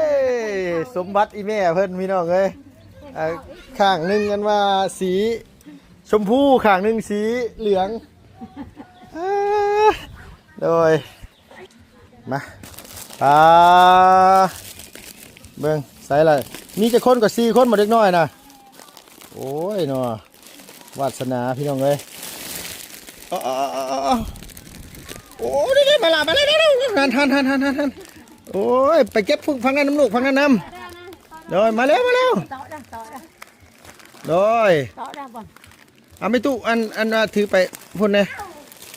ສົມບັດອີແມ່ເພິ່ນ ພີ່ນ້ອງເອີຍ ເອີ ຂ້າງໜຶ່ງອັນວ່າສີຊົມພູ ຂ້າງໜຶ່ງສີເຫຼືອງ ເອີ ໂດຍ ມາ ປາ ເບິ່ງໃສລະ ມີຈັກຄົນ? ກໍສີ່ຄົນບໍ່ ເດັກນ້ອຍນະ ໂອ້ຍເນາະ. ວາດສະໜາພີ່ນ້ອງເອີຍ ເອົາ ເອົາ ເອົາ ເອົາ ເອົາ ໂອ້ ເດ້ໆ ມາລະ ມາແລ້ວ ນັ້ນ ຫັ້ນ ຫັ້ນ ຫັ້ນ ຫັ້ນ ໂອ້ຍ ໄປເກັບຝັ່ງນັ້ນນຳລູກ ຝັ່ງນັ້ນນຳ ໂດຍ ມາແລ້ວ ມາແລ້ວ ໂດຍ ເອົາແມ່ຕູ້ ອັນ ອັນ ຖືໄປພຸ້ນແດ່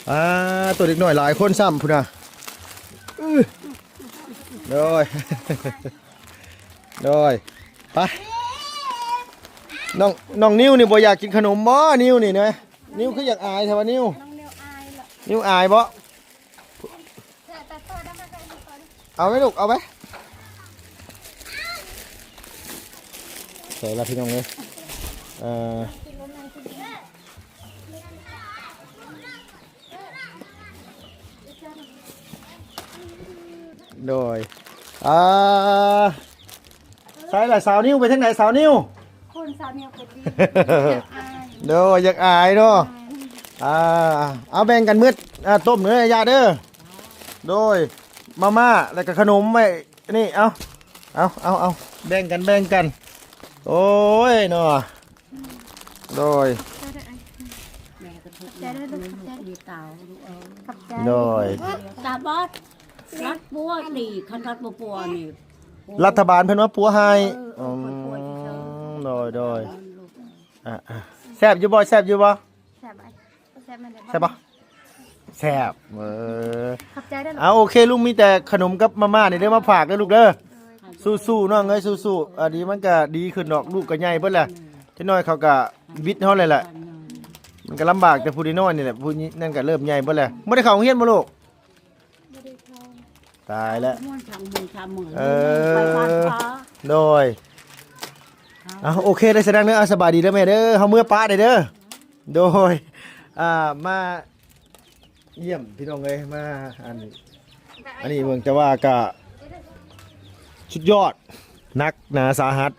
ອ່າ ໂຕເດັກນ້ອຍຫຼາຍຄົນຊ້ຳພຸ້ນນະ ໂດຍ ໂດຍ ໄປ ນ້ອງ ນ້ອງນິວນີ້ບໍ່ຢາກກິນຂະໜົມບໍ່? ນິວນີ້ນະ ນິວຄືຢາກອາຍແທ້ວະ ນິວ ນ້ອງນິວອາຍເນາະ ນິວອາຍບໍ່? ເອົາໄວ້ລູກ ເອົາໄວ້ ໃສ່ລະພີ່ນ້ອງເອີຍ ເອີ ໂດຍ ອ່າ ໃສລະ ສາວນິວໄປທາງໃດ ສາວນິວ? ຄົນສາວນິວເປັນດີ ຢາກອາຍ ໂດຍ ຢາກອາຍເນາະ ແມ່ນ ອ່າ ເອົາແບ່ງກັນໝົດ ອ່າ ຕົ້ມເດີ ຍາເດີ ໂດຍ ມາມ່າ ແລ້ວກໍຂະໜົມໄວ້ ນີ້ ເອົາ ເອົາ ເອົາ ເອົາ ແບ່ງກັນ ແບ່ງກັນ ໂອ້ຍເນາະ ໂດຍ ແມ່ກໍທຸກ ຂອບໃຈເດີລູກ ຂອບໃຈເດີ ຂອບໃຈ ໂດຍ ຕາບອດ ລັດປົວຕີ ຄັນລັດບໍ່ປົວນີ້ ລັດຖະບານເພິ່ນມາປົວໃຫ້ ເອີ ເອີ ອືມ ເພິ່ນປົວເຊີຍໆ ໂດຍ ໂດຍ ອ່າ ອ່າ ແຊບຢູ່ບໍ່? ແຊບຢູ່ບໍ່? ແຊບ ແຊບ ແຊບບໍ່? ແຊບ ເອີ ຂອບໃຈເດີລູກ ເອົາ ໂອເຄ ລຸງມີແຕ່ຂະໜົມກັບມາມ່ານີ້ເດີ ມາຝາກເດີລູກເດີ ໂດຍ ສູ້ໆ ນ້ອງເອີຍ ສູ້ໆ ອັນນີ້ມັນກະດີຂຶ້ນດອກ ລູກກະໃຫຍ່ເບິດແຫຼະ ຈັກໜ້ອຍເຂົາກະວິດເຮົາແຫຼະ ມັນກະລຳບາກແຕ່ຜູ້ນ້ອຍໆ ນີ້ແຫຼະ ຜູ້ນັ້ນກະເລີ່ມໃຫຍ່ເບິດແຫຼະ ບໍ່ໄດ້ເຂົ້າໂຮງຮຽນບໍ່ລູກ? ບໍ່ໄດ້ເຂົ້າ ຕາຍແລ້ວ ມ່ວນທາງເມືອງ ທາງເມືອງ ເອີ ໄປບ້ານພໍ່ ໂດຍ ເອົາ ໂອເຄ ໄດ້ສະແດງເດີ ເອົາ ສະບາຍດີເດີແມ່ເດີ ເຮົາເມືອປ້າໄດ້ເດີ ໂດຍ ອ່າ ມາຢ້ຽມພີ່ນ້ອງເອີຍ ມາ ອັນ ອັນນີ້ເບິ່ງ ແຕ່ວ່າກະສຸດຍອດ ໜັກໜາສາຫັດ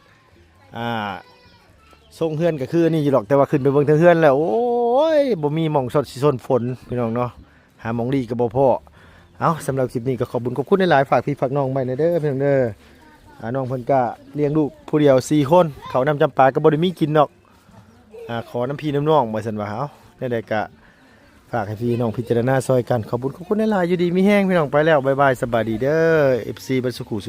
ອ່າ ຊົງເຮືອນກໍຄືອັນນີ້ຢູ່ດອກ ແຕ່ວ່າຂຶ້ນໄປເບິ່ງເທິງເຮືອນແລ້ວ ໂອ້ຍ ບໍ່ມີໝ່ອງຊົນ ຊິຊົນຝົນພີ່ນ້ອງເນາະ ຫາໝ່ອງຫຼີກກໍບໍ່ພໍ້. ເອົ້າ ສຳລັບຄລິບນີ້ກໍຂອບບຸນຂອບຄຸນຫຼາຍໆ ຝາກພີ່ຝາກນ້ອງໄວ້ແດ່ເດີ ພີ່ນ້ອງເດີ ອ່າ ນ້ອງເພິ່ນກໍລ້ຽງລູກຜູ້ດຽວສີ່ຄົນ ເຂົ້ານ້ຳຈຳປາກໍບໍ່ໄດ້ມີກິນດອກ ອ່າ ຂໍນຳພີ່ນຳນ້ອງວ່າຊັ້ນວ່າ. ເອົ້າ ແນວໃດກໍ ຝາກໃຫ້ພີ່ນ້ອງພິຈາລະນາຊ່ອຍກັນ ຂອບຄຸນຂອບຄຸນຫຼາຍໆ ຢູ່ດີມີແຮງພີ່ນ້ອງ ໄປແລ້ວ ບາຍບາຍ ສະບາຍດີເດີ ເອັຟຊີ ເບິດສູ່ຜູ້ສູ່